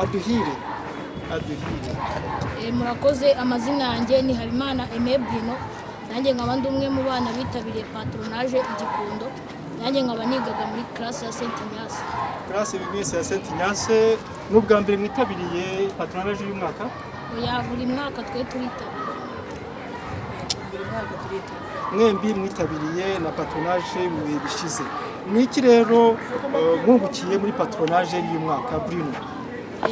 Aduhire. Murakoze, amazina yanjye ni Habimana Aimé Bruno, nanjye nkaba ndi umwe mu bana bitabiriye patronage i Gikondo, nanjye nkaba nigaga muri classe ya Saint Ignace. Classe mwese ya Saint Ignace, ni ubwa mbere mwitabiriye patronage y'umwaka? Oya, buri mwaka twe turitabira. Buri mwaka turitabira. Mwembi mwitabiriye na patronage mu bihe bishize. Ni iki rero mwungukiye muri patronage y'uyu mwaka, Bruno?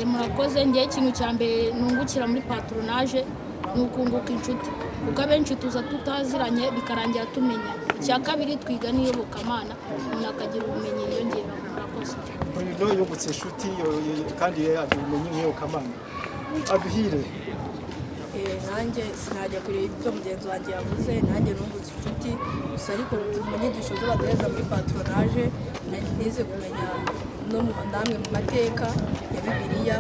Murakoze. Ngewe ikintu cya mbere nungukira muri patronage ni ukunguka inshuti, kuko abenshi tuza tutaziranye bikarangira tumenya. Icya kabiri, twiga n'iyobokamana, umuntu akagira ubumenyi yiyongera. Murakoze. Bruno yungutse inshuti kandi agira ubumenyi nk'iyobokamana. Aduhire? Nanjye sinajya kureba ibyo mugenzi wanjye yavuze. Nanjye nungutse inshuti gusa, ariko mu nyigisho zo baduhereza muri patronage nize kumenya no namwe mu mateka ya Bibiliya,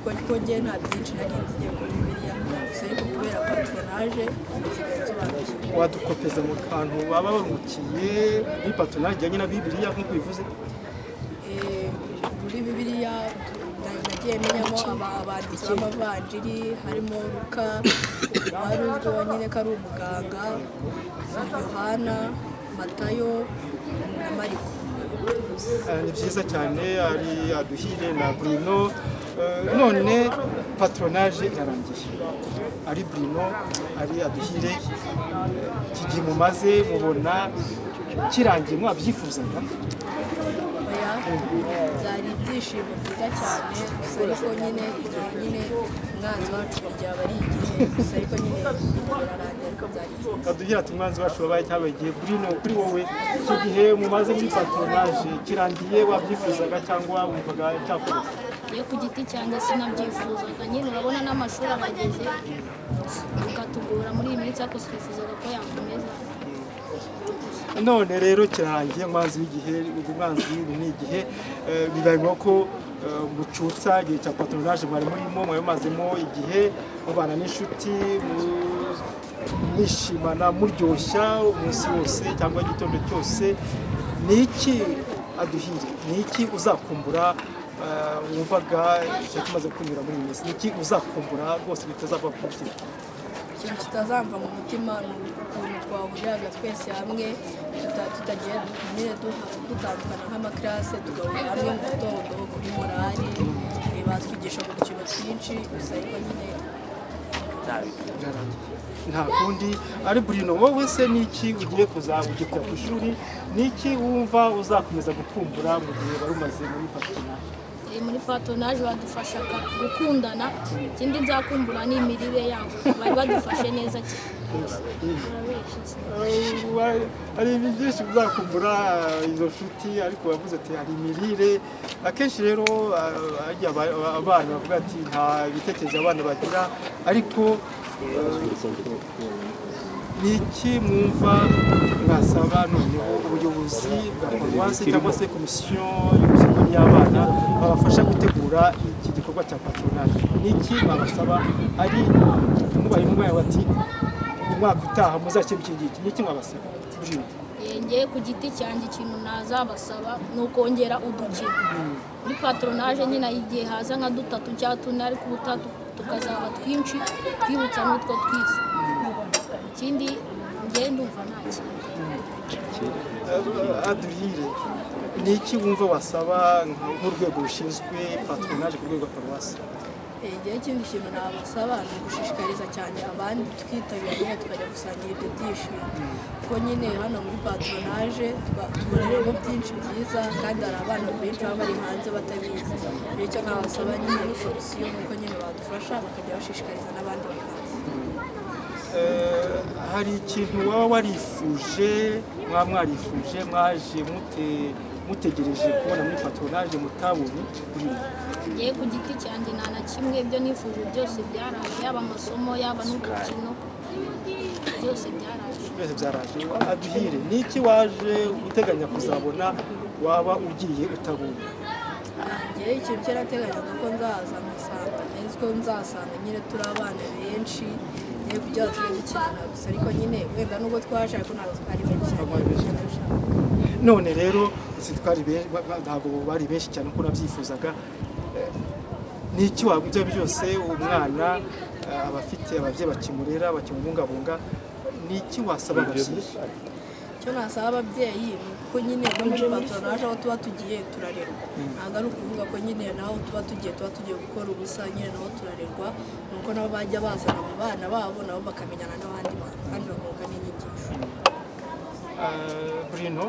kuko njye nta byinshi nari nzi ngiye kuri Bibiliya gusa, ariko kubera patronage nsigaye nsobanukiwe. Wadukopeza mu kantu baba barungukiye muri patronage ijyanye na Bibiliya nk'uko bivuze? Muri Bibiliya nagiye menyamo abanditsi b'amavanjiri, harimo Luka wari uzwi wenyine ko ari umuganga, Yohana, Matayo na Mariko. Ni byiza cyane, ari Aduhire na Bruno. None patronage irarangiye, ari Bruno, ari Aduhire, iki gihe mumaze mubona kirangiye mwabyifuzaga? Oya, byari ibyishimo byiza cyane gusa, ariko nyine igihe nyine umwanzi wacu byaba ari igihe gusa, ariko nyine birarangira, ariko byari byiza. Aduhire ati umwanzi wacu wabaye cyabaye igihe. Bruno, kuri wowe iki gihe mumaze muri patronage kirangiye wabyifuzaga cyangwa wumvaga cyakomeza? Iyo ku giti cyanjye sinabyifuzaga nyine, urabona n'amashuri abageze bikatugora muri iyi minsi, ariko twifuzaga ko yakomeza. None rero kirangiye, umwanzi w'igihe, umwanzi ni igihe. Bibaye ngombwa ko mucutsa igihe cya patronage mwari murimo, mwari mumazemo igihe mubana n'inshuti, mwishimana, muryoshya umunsi wose cyangwa igitondo cyose. Ni iki, Aduhire, ni iki uzakumbura wumvaga cyari kimaze kunyura muri iyi minsi? Ni iki uzakumbura rwose bitazava ku mutima? Ikintu kitazamva mu mutima ni ukuntu twahuriraga twese hamwe, tutagiye nyine dutandukana nk'amakarase, tugahurira hamwe mu gitondo kuri morale. Batwigishaga udukino twinshi gusa, ariko nyine Birarangiye, nta kundi. Ari Bruno, wowe se ni iki ugiye kuza, ugiye kujya ku ishuri, ni iki wumva uzakomeza gukumbura mu gihe wari umaze muri patronage? Muri patronage badufashaga gukundana. Ikindi nzakumbura ni imirire yabo, bari badufashe neza cyane. Hari ibintu byinshi uzakumbura, izo nshuti, ariko bavuze ati hari imirire. Akenshi rero harya abana bavuga ati nta bitekerezo abana bagira, ariko ni iki mwumva mwasaba noneho ubuyobozi bwa paruwasi cyangwa se komisiyo y'ubuzima y'abana babafasha gutegura iki gikorwa cya patronage? Ni iki mwabasaba, ari mubaye umwana bati umwaka utaha muzashyire iki ngiki, ni iki mwabasaba, Bruno? Ngewe ku giti cyanjye ikintu nazabasaba ni ukongera udukino muri patronage. Nyine igihe haza nka dutatu cyangwa tune, ariko ubutaha tukazaba twinshi, twibutsa n'utwo twize. Ikindi ngewe ndumva nta kintu. Aduhire, ni iki wumva wasaba nk'urwego rushinzwe patronage ku rwego rwa paruwasi? Igihe ikindi kintu nabasaba ni ugushishikariza cyane abandi tukitabira nyine, tukajya gusangira ibyo byishimo, kuko nyine hano muri patronage tuboneramo byinshi byiza, kandi hari abana benshi baba bari hanze batabizi. Rero icyo nabasaba nyine komisiyo ni uko nyine badufasha bakajya bashishikariza n'abandi bakaza. Hari ikintu waba warifuje, mwaba mwarifuje, mwaje mutegereje kubona muri patronage mutabonye, Bruno? Ngewe ku giti cyanjye nta na kimwe. Ibyo nifuje byose byaraje, yaba amasomo, yaba n'udukino, byose byaraje. Byose byaraje. Aduhire, ni iki waje uteganya kuzabona waba ugiye utabonye? Njyewe ikintu cyo nateganyaga ko nzaza nkasanga nzi ko nzasanga nyine turi abana benshi nyine kugira ngo tujye dukinana gusa, ariko nyine wenda nubwo twaje ariko ntabwo twari benshi cyane. None rero si twari ntabwo bari benshi cyane uko nabyifuzaga. Ni iki waba, ibyo byose umwana aba afite ababyeyi bakimurera, bakimubungabunga, ni iki wasaba ababyeyi? Icyo nasaba ababyeyi ni uko nyine no muri patronage aho tuba tugiye turarerwa. Ntabwo ari ukuvuga ko nyine naho tuba tugiye gukora ubusa, nyine naho turarerwa. Ni uko nabo bajya bazana abo bana babo, nabo bakamenyana n'abandi bantu kandi bakunguka n'inyigisho. Bruno,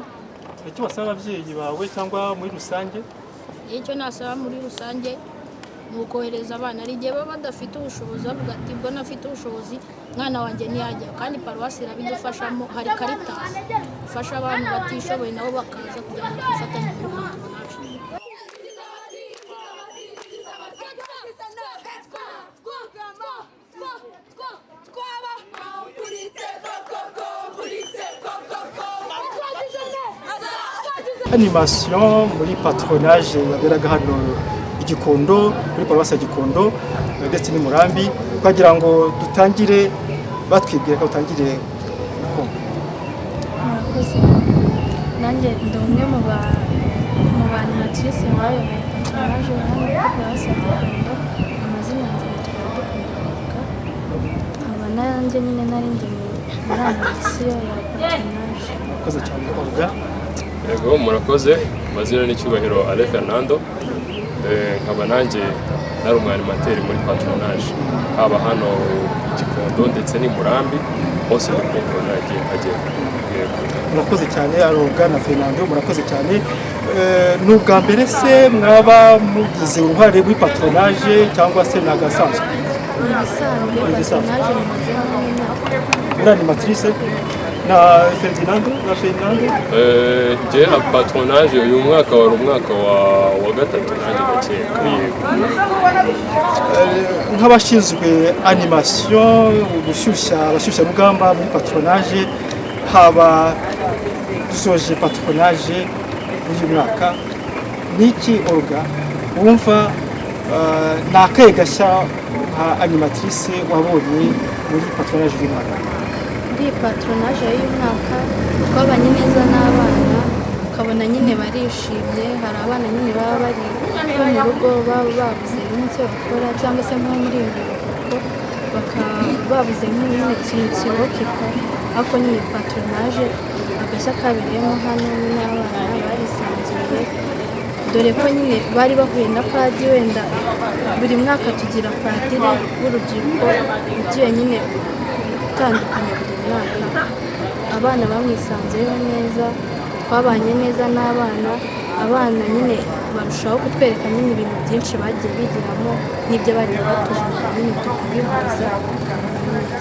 icyo wasaba ababyeyi bawe cyangwa muri rusange? Icyo nasaba muri rusange ni ukohereza abana. Hari igihe baba badafite ubushobozi, bavuga ati: "Ubwo nafite ubushobozi, umwana wanjye ntiyajya." Kandi paruwasi irabidufashamo, hari Caritas ifasha abantu batishoboye, nabo bakaza kugira ngo twifatanye muri patronage. Animation muri patronage yaberaga hano i Gikondo, muri paruwasi ya Gikondo ndetse n'i Murambi, twagira ngo dutangire batwibwira ko dutangire uko. Murakoze. Nanjye ndi umwe mu ba animatrice bayoboye patronage hano kuri paruwasi ya Gikondo. Amazina yanjye nitwa Iradukunda Olga, nkaba nanjye nyine nari ndi muri animation ya patronage. Murakoze cyane, Olga. Yego, murakoze. Amazina n'icyubahiro Ale Fernando. Nkaba nanjye nari umwanimateri muri patronage, haba hano i Gikondo ndetse n'i Murambi, hose muri patronage nkagera. Yego. Murakoze cyane, Olga na Fernando, murakoze cyane. Ni ubwa mbere se mwaba mugize uruhare muri patronage cyangwa se ni agasanzwe? Ni ibisanzwe. Ni ibisanzwe. Patronage bimazeho nk'imyaka. Muri animatrice na Fernando. Njye na patronage uyu mwaka wari umwaka wa gatatu nanjye, ndakeka, yego. Nk'abashinzwe animation, gushyushya abashyushyarugamba muri patronage, haba dusoje patronage y'uyu mwaka, niki Olga wumva ni akahe gashya nka animatrice wabonye muri patronage y'uyu mwaka? Muri iyi patronage y'uyu mwaka twabanye neza n'abana, ukabona nyine barishimye. Hari abana nyine baba bari nko mu rugo, baba babuze nk'icyo bakora cyangwa se nko muri ibi biruhuko bakaba babuze nk'nyine ikintu kibokipa, ariko nyine patronage agashya kabereyemo hano nyine abana barisanzuye, dore ko nyine bari bahuye na padiri. Wenda buri mwaka tugira padiri w'urubyiruko ugiye nyine utandukanye buri mwaka. Abana bamwisanzuyeho neza, twabanye neza n'abana. Abana nyine barushaho kutwereka nyine ibintu byinshi bagiye bigiramo n'ibyo bagiye batubwira, nyine tukabihuza tukabana neza.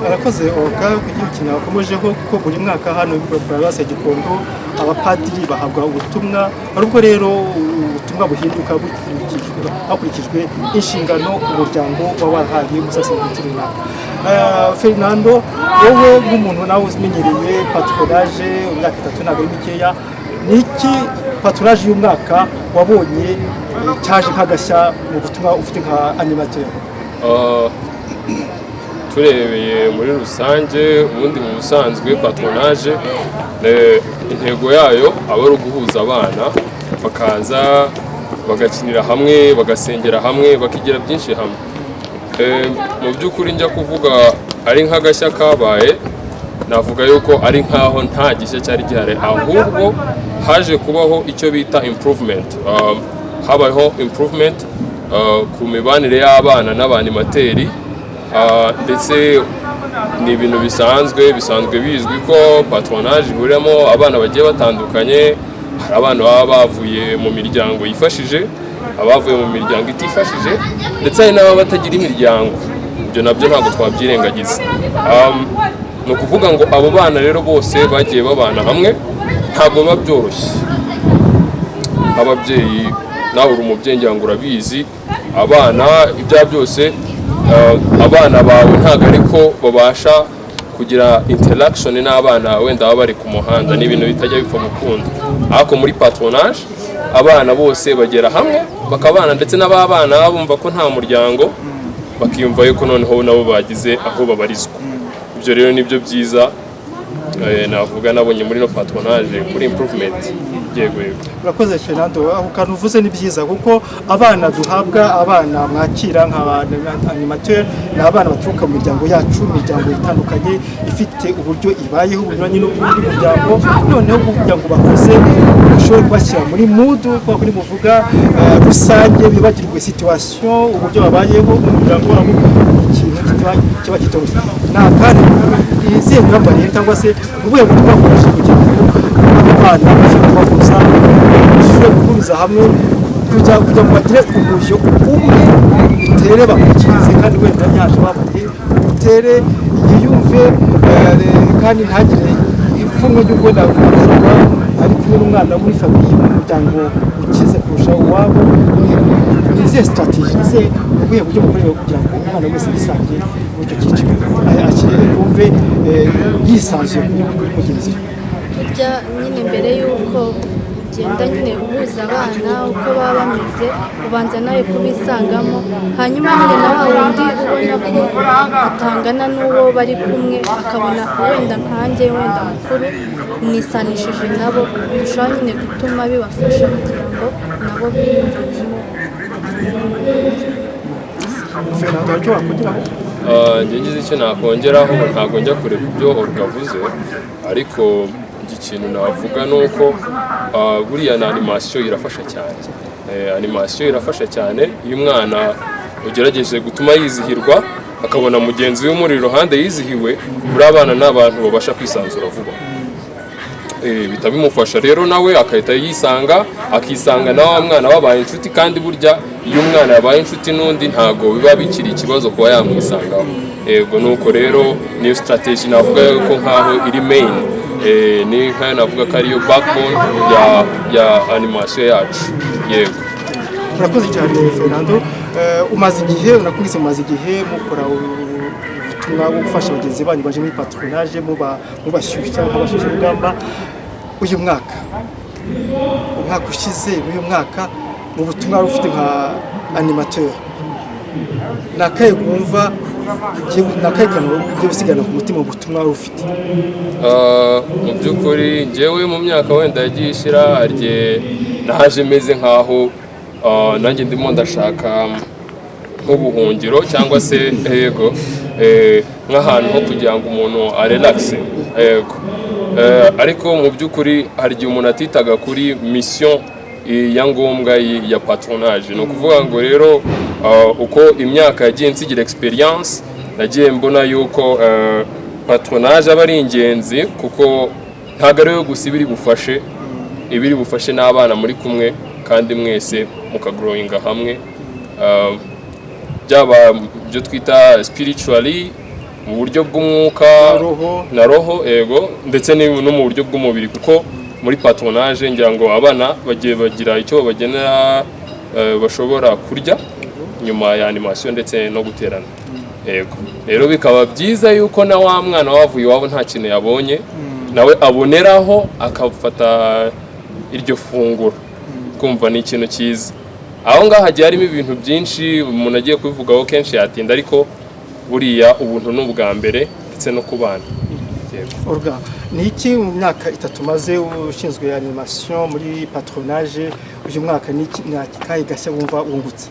Arakoze Olga ku gihugu kintu yakomojeho, kuko buri mwaka hano muri paruwasi ya Gikondo abapadiri bahabwa ubutumwa. Hari ubwo rero ubutumwa buhinduka hakurikijwe inshingano umuryango uba warahaye umusaseridoti runaka. Fernando, wowe nk'umuntu nawe umenyereye patronage imyaka 3, ntabwo ari mikeya, ni iki patronage y'umwaka wabonye cyaje nk'agashya mu butumwa ufite nka animateur? Turebeye muri rusange, ubundi mu busanzwe patronage intego yayo aba ari uguhuza abana, bakaza bagakinira hamwe, bagasengera hamwe, bakigira byinshi hamwe. Mu by'ukuri njya kuvuga ari nk'agashya kabaye, navuga yuko ari nk'aho nta gishya cyari gihari, ahubwo haje kubaho icyo bita improvement. Habayeho improvement ku mibanire y'abana n'abanimateri. Ndetse ni ibintu bisanzwe bizwi ko patronage ihuriramo abana bagiye batandukanye. Hari abana baba bavuye mu miryango yifashije, abavuye mu miryango itifashije, ndetse hari n'ababa batagira imiryango. Ibyo nabyo ntabwo twabyirengagiza. Ni ukuvuga ngo abo bana rero bose bagiye babana hamwe, ntabwo biba byoroshye. Ababyeyi, nawe uri umubyeyi ngira ngo urabizi, abana ibya byose, abana bawe ntabwo ariko babasha kugira interaction n'abana wenda baba bari ku muhanda, ni ibintu bitajya bipfa gukunda. Ariko muri patronage abana bose bagera hamwe bakabana, ndetse n'ababana bumva ko nta muryango, bakiyumva yuko noneho nabo bagize aho babarizwa. Ibyo rero nibyo byiza navuga nabonye muri no patronage kuri improvement. Yego. Urakoze, Fernando. Aho kantu uvuze ni byiza, kuko abana duhabwa, abana mwakira nka animateur, ni abana baturuka mu miryango yacu, imiryango itandukanye ifite uburyo ibayeho bunyuranye n'ubundi muryango. Noneho kugira ngo bakuze, ushobore kubashyira muri mood kwa kuri muvuga rusange, bibagirwe situation, uburyo babayeho mu muryango wabo, ikintu kiba kitoroshye. Nta kandi izihe ngamba rero, cyangwa se ubuhe buryo bakoresha kugira ngo abo bana bashobore kubahuza, bashobore guhuriza hamwe kugira ngo bagire umujyo umwe, utere bakurikirize, kandi wenda yaje babaye utere yiyumve, kandi ntagire ipfunwe ry'uko wenda ashobora ari kumwe n'umwana muri famille, mu muryango ukize kurusha uwabo? Ni izihe strategy, ni izihe, ubuhe buryo bukoresha kugira ngo umwana wese yisange muri icyo cyiciro, yumve yisanzuye kuri mugenzi we? Burya nyine mbere y'uko ugenda nyine uhuza abana uko baba bameze, ubanza nawe kubisangamo, hanyuma nyine na wa wundi ubona ko atangana n'uwo bari kumwe, akabona wenda nkanjye wenda mukuru nisanishije nabo, bishobora nyine gutuma bibafasha kugira ngo nabo biyumvanemo. Fernando, icyo wakongeraho? Njye ngize icyo nakongeraho, ntabwo njya kure ku byo Olga avuze, ariko ikintu navuga ni uko buriya na animation irafasha cyane. Animation irafasha cyane iyo umwana ugerageje gutuma yizihirwa, akabona mugenzi we umuri iruhande yizihiwe. Buriya abana ni abantu babasha kwisanzura vuba. Bihita bimufasha rero, nawe agahita yisanga, akisanga na wa mwana babaye inshuti. Kandi burya iyo umwana yabaye inshuti n'undi, ntabwo biba bikiri ikibazo kuba yamwisangaho. Yego, nuko rero niyo strategy navuga ko nkaho iri main, ni nkayo navuga ko ariyo backbone ya animation yacu, yego. Urakoze cyane, Fernando. Umaze igihe, unakumvise, mumaze igihe mukora ubutumwa bwo gufasha bagenzi banyu baje muri patronage, mubashyushya nk'abashyushya urugamba. Uyu mwaka, umwaka ushize n'uyu mwaka, mu butumwa wari ufite nka animateur, ni akahe wumva ni akahe kantu ugiye gusigana ku mutima mu butumwa wari ufite? Mu by'ukuri njyewe mu myaka wenda yagiye ishira, hari igihe naje meze nkaho nanjye ndimo ndashaka nk'ubuhungiro, cyangwa se yego, nk'ahantu ho kugira ngo umuntu arelaxe, yego. Ariko mu by'ukuri hari igihe umuntu atitaga kuri mission ya ngombwa ya patronage. Ni ukuvuga ngo rero uko imyaka yagiye nsigira experience, nagiye mbona yuko patronage aba ari ingenzi, kuko ntabwo ari we gusa iba iri bufashe, iba iri bufashe n'abana muri kumwe, kandi mwese mukagrowinga hamwe, byaba ibyo twita spiritually, mu buryo bw'umwuka roho. Na roho, yego, ndetse no mu buryo bw'umubiri, kuko muri patronage ngira ngo abana bagiye bagira icyo bagenera, bashobora kurya nyuma ya animation ndetse no guterana, yego. Rero bikaba byiza yuko na wa mwana wavuye iwabo nta kintu yabonye, nawe aboneraho akafata iryo funguro, kumva ni ikintu cyiza. Aho ngaho hagiye harimo ibintu byinshi umuntu agiye kubivugaho kenshi yatinda, ariko buriya ubuntu ni ubwa mbere, ndetse no ku bana. Yego. Olga, ni iki mu myaka 3 maze ushinzwe animation muri patronage, uyu mwaka ni iki, ni akahe gashya wumva wungutse?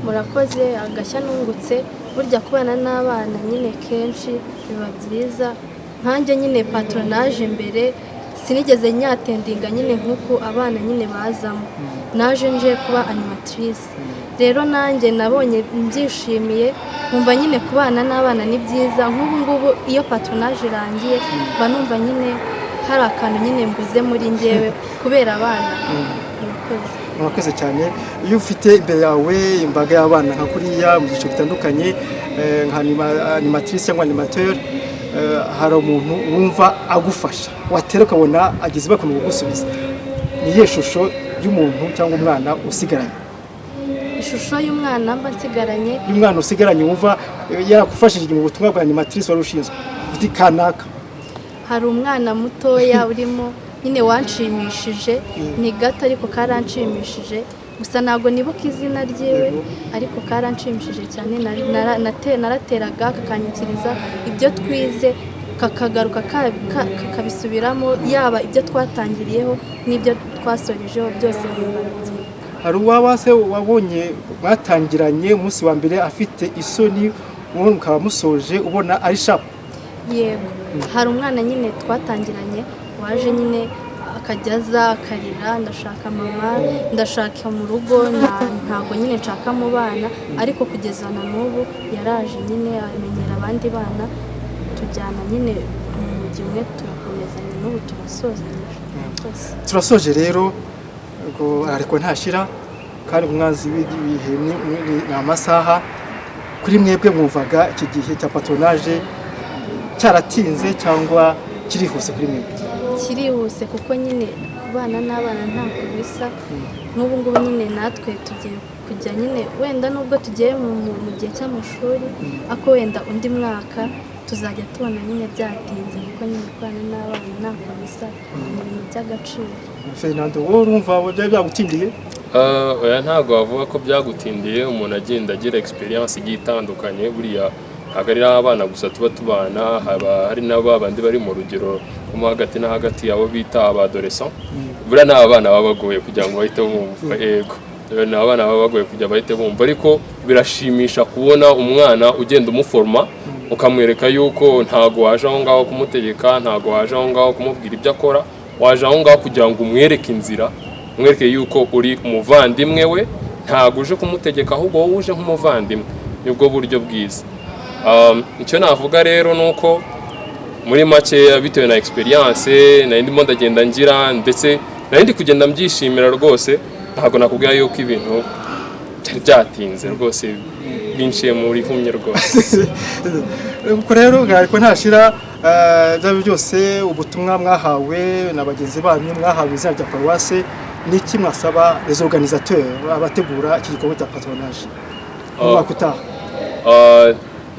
Murakoze. Agashya nungutse, burya kubana n'abana nyine kenshi biba byiza. Nkanjye nyine patronage mbere sinigeze nyattendinga nyine nk'uku abana nyine bazamo, naje nje kuba animatrice. Rero nanjye nabonye mbyishimiye, nkumva nyine kubana n'abana ni byiza. Nk'ubu ngubu iyo patronage irangiye, mba numva nyine hari akantu nyine mbuze muri njyewe kubera abana. Murakoze. Murakoze cyane. Iyo ufite imbere yawe imbaga y'abana nka kuriya mu byiciro bitandukanye, nka animatrice cyangwa animateur, hari umuntu wumva agufasha, watera ukabona ageze bakomeye kugusubiza. Ni iyihe shusho y'umuntu cyangwa umwana usigaranye? Ishusho y'umwana mba nsigaranye? Y'umwana usigaranye wumva yarakufashije mu butumwa bwa animatrice wari ushinzwe, uti kanaka. Hari umwana mutoya urimo nyine wanshimishije, ni gato ariko karanshimishije. Gusa ntabwo nibuka izina ryiwe, ariko karanshimishije cyane. Narateraga kakanyikiriza ibyo twize. Kakagaruka kakabisubiramo, yaba ibyo twatangiriyeho n'ibyo twasorejeho byose nkumva arabyibuka. Hari uwaba se wabonye mwatangiranye umunsi wa mbere afite isoni, wowe mukaba musoje ubona ari sharp? Yego, hari umwana nyine twatangiranye waje nyine akajya aza akarira: "Ndashaka mama, ndashaka mu rugo, ntabwo nyine nshaka mu bana." Ariko kugeza na n'ubu yaraje nyine amenyera abandi bana, tujyana nyine mu mujyi umwe, turakomezanya, n'ubu turasozanyije. Murakoze. Turasoje rero, ngo ariko ntashira kandi umwanzi w'ibihe ni amasaha. Kuri mwebwe mwumvaga iki gihe cya patronage cyaratinze cyangwa kirihuse kuri mwebwe? Kirihuse, kuko nyine kubana n'abana ntabwo bisa nk'ubu ngubu. Nyine natwe tugiye kujya nyine, wenda nubwo tugiye mu gihe cy'amashuri, ariko wenda undi mwaka tuzajya tubona nyine byatinze, kuko nyine kubana n'abana ntabwo bisa, ni ibintu by'agaciro. Fernando, wowe urumva byari byagutindiye? Oya, ntabwo wavuga ko byagutindiye. Umuntu agenda agira experience igiye itandukanye. Buriya ntabwo ari abana gusa tuba tubana, haba hari n'aba bandi bari mu rugero rwo mo hagati na hagati, abo bita aba adolescent. Buriya ni abana baba bagoye kugira ngo bahite bumva. Yego, ni abana baba bagoye kugira bahite bumva, ariko birashimisha kubona umwana ugenda umuforoma, ukamwereka yuko ntabwo waje aho ngaho kumutegeka, ntabwo waje aho ngaho kumubwira ibyo akora. Waje aho ngaho kugira ngo umwereke inzira, umwereke yuko uri umuvandimwe we, ntabwo uje kumutegeka, ahubwo wowe uje nk'umuvandimwe. Nibwo buryo bwiza. Icyo navuga rero ni uko muri makeya, bitewe na experience nari ndimo ndagenda ngira, ndetse nari ndi kugenda mbyishimira rwose, ntabwo nakubwira yuko ibintu byari byatinze rwose, binciye muri humye rwose. Ubwo rero ariko ntashira, byaba byose ubutumwa mwahawe na bagenzi banyu, mwahawe izina rya paruwase, ni iki mwasaba les organisateurs, abategura iki gikorwa cya patronage mu mwaka utaha?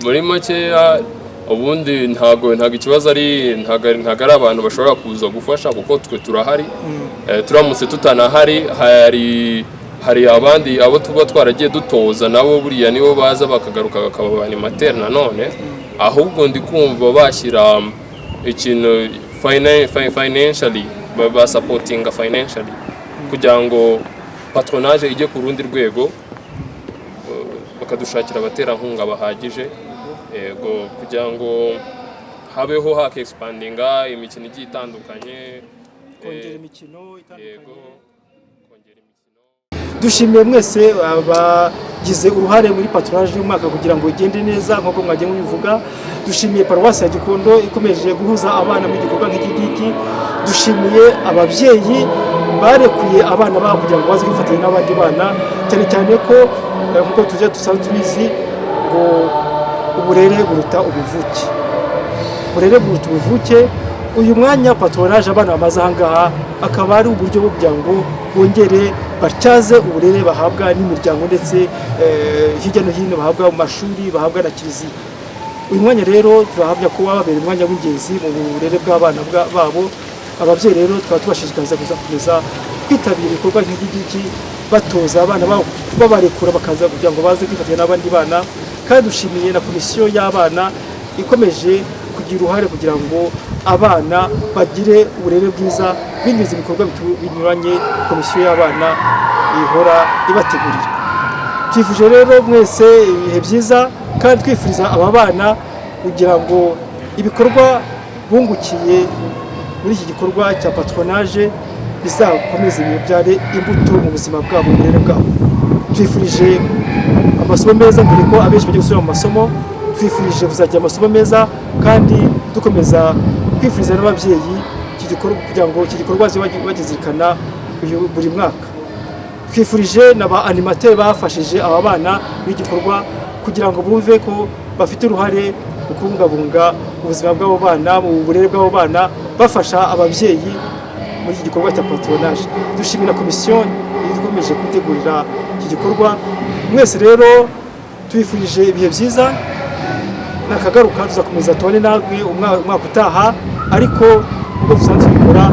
Muri makeya, ubundi ntabwo ikibazo ari ntabwo ari abantu bashobora kuza gufasha, kuko twe turahari. Turamutse tutanahari, hari abandi abo tuba twaragiye dutoza, nabo buriya nibo baza bakagaruka bakaba ba animateur nanone. Ahubwo ndi kumva bashyira ikintu financially, basupportinga financially kugira ngo patronage ijye ku rundi rwego, bakadushakira abaterankunga bahagije, yego, kugira ngo habeho haka expandinga imikino igiye itandukanye. Kongera imikino itandukanye. Yego, kongera imikino. Dushimiye mwese abagize uruhare muri patronage y'umwaka kugira ngo igende neza nk'uko mwagiye mubivuga. Dushimiye paruwasi ya Gikondo ikomeje guhuza abana mu gikorwa nk'iki ngiki. Dushimiye ababyeyi barekuye abana babo kugira ngo baze kwifatanya n'abandi bana, cyane cyane ko nk'uko tujya dusanzwe tubizi ngo uburere buruta ubuvuke, uburere buruta ubuvuke. Uyu mwanya patronage abana bamaze aha ngaha akaba ari uburyo bwo kugira ngo bongere batyaze uburere bahabwa n'imiryango, ndetse hirya no hino bahabwa mu mashuri, bahabwa na kiliziya. Uyu mwanya rero turahamya ko wababera umwanya w'ingenzi mu burere bw'abana babo. Ababyeyi rero tukaba tubashishikariza kuzakomeza kwitabira ibikorwa nk'iki ngiki, batoza abana babo, babarekura bakaza kugira ngo baze kwifatanya n'abandi bana. Kandi dushimiye na komisiyo y'abana ikomeje kugira uruhare kugira ngo abana bagire uburere bwiza binyuze mu bikorwa binyuranye komisiyo y'abana ihora ibategurira. Twifuje rero mwese ibihe byiza, kandi twifuriza aba bana kugira ngo ibikorwa bungukiye muri iki gikorwa cya patronage bizakomeze bibyare imbuto mu buzima bwabo, mu burere bwabo. Twifurije amasomo meza, dore ko abenshi bagiye gusubira mu masomo. Twifurije kuzagira amasomo meza, kandi dukomeza kwifuriza n'ababyeyi iki gikorwa kugira ngo iki gikorwa baze bagizirikana buri mwaka. Twifurije na ba animateurs bafashije aba bana b'igikorwa kugira ngo bumve ko bafite uruhare mu kubungabunga ubuzima bw'abo bana, mu burere bw'abo bana, bafasha ababyeyi muri iki gikorwa cya patronage. Dushimira komisiyo ikomeje gutegurira iki gikorwa. Mwese rero tubifurije ibihe byiza, nakagaruka tuzakomeza tubone namwe umwaka utaha. Ariko ubwo dusanzwe tubikora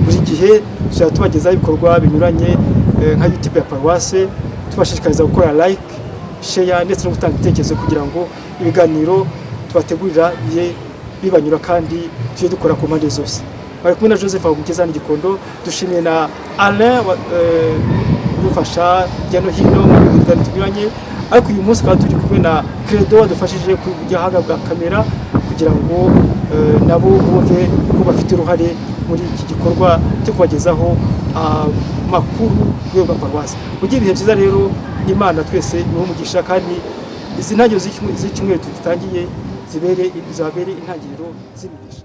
buri gihe, tuzajya tubagezaho ibikorwa binyuranye nka YouTube ya paruwase, tubashishikariza gukora like, share ndetse no gutanga ibitekerezo kugira ngo ibiganiro tubategurira bibe bibanyura kandi tujye dukora ku mpande zose. Bari kumwe na Joseph Habumukiza hano i Gikondo. Dushimiye na Alain udufasha hirya no hino mu biganiro tunyuranye, ariko uyu munsi tukaba turi kumwe na Credo wadufashije ku buhanga bwa kamera kugira ngo nabo bumve ko bafite uruhare muri iki gikorwa cyo kubagezaho amakuru ku rwego rwa paruwasi. Mugire ibihe byiza rero, Imana twese ibahe umugisha, kandi izi ntangiriro z'icyumweru tugitangiye zibere, zabere intangiriro z'imigisha.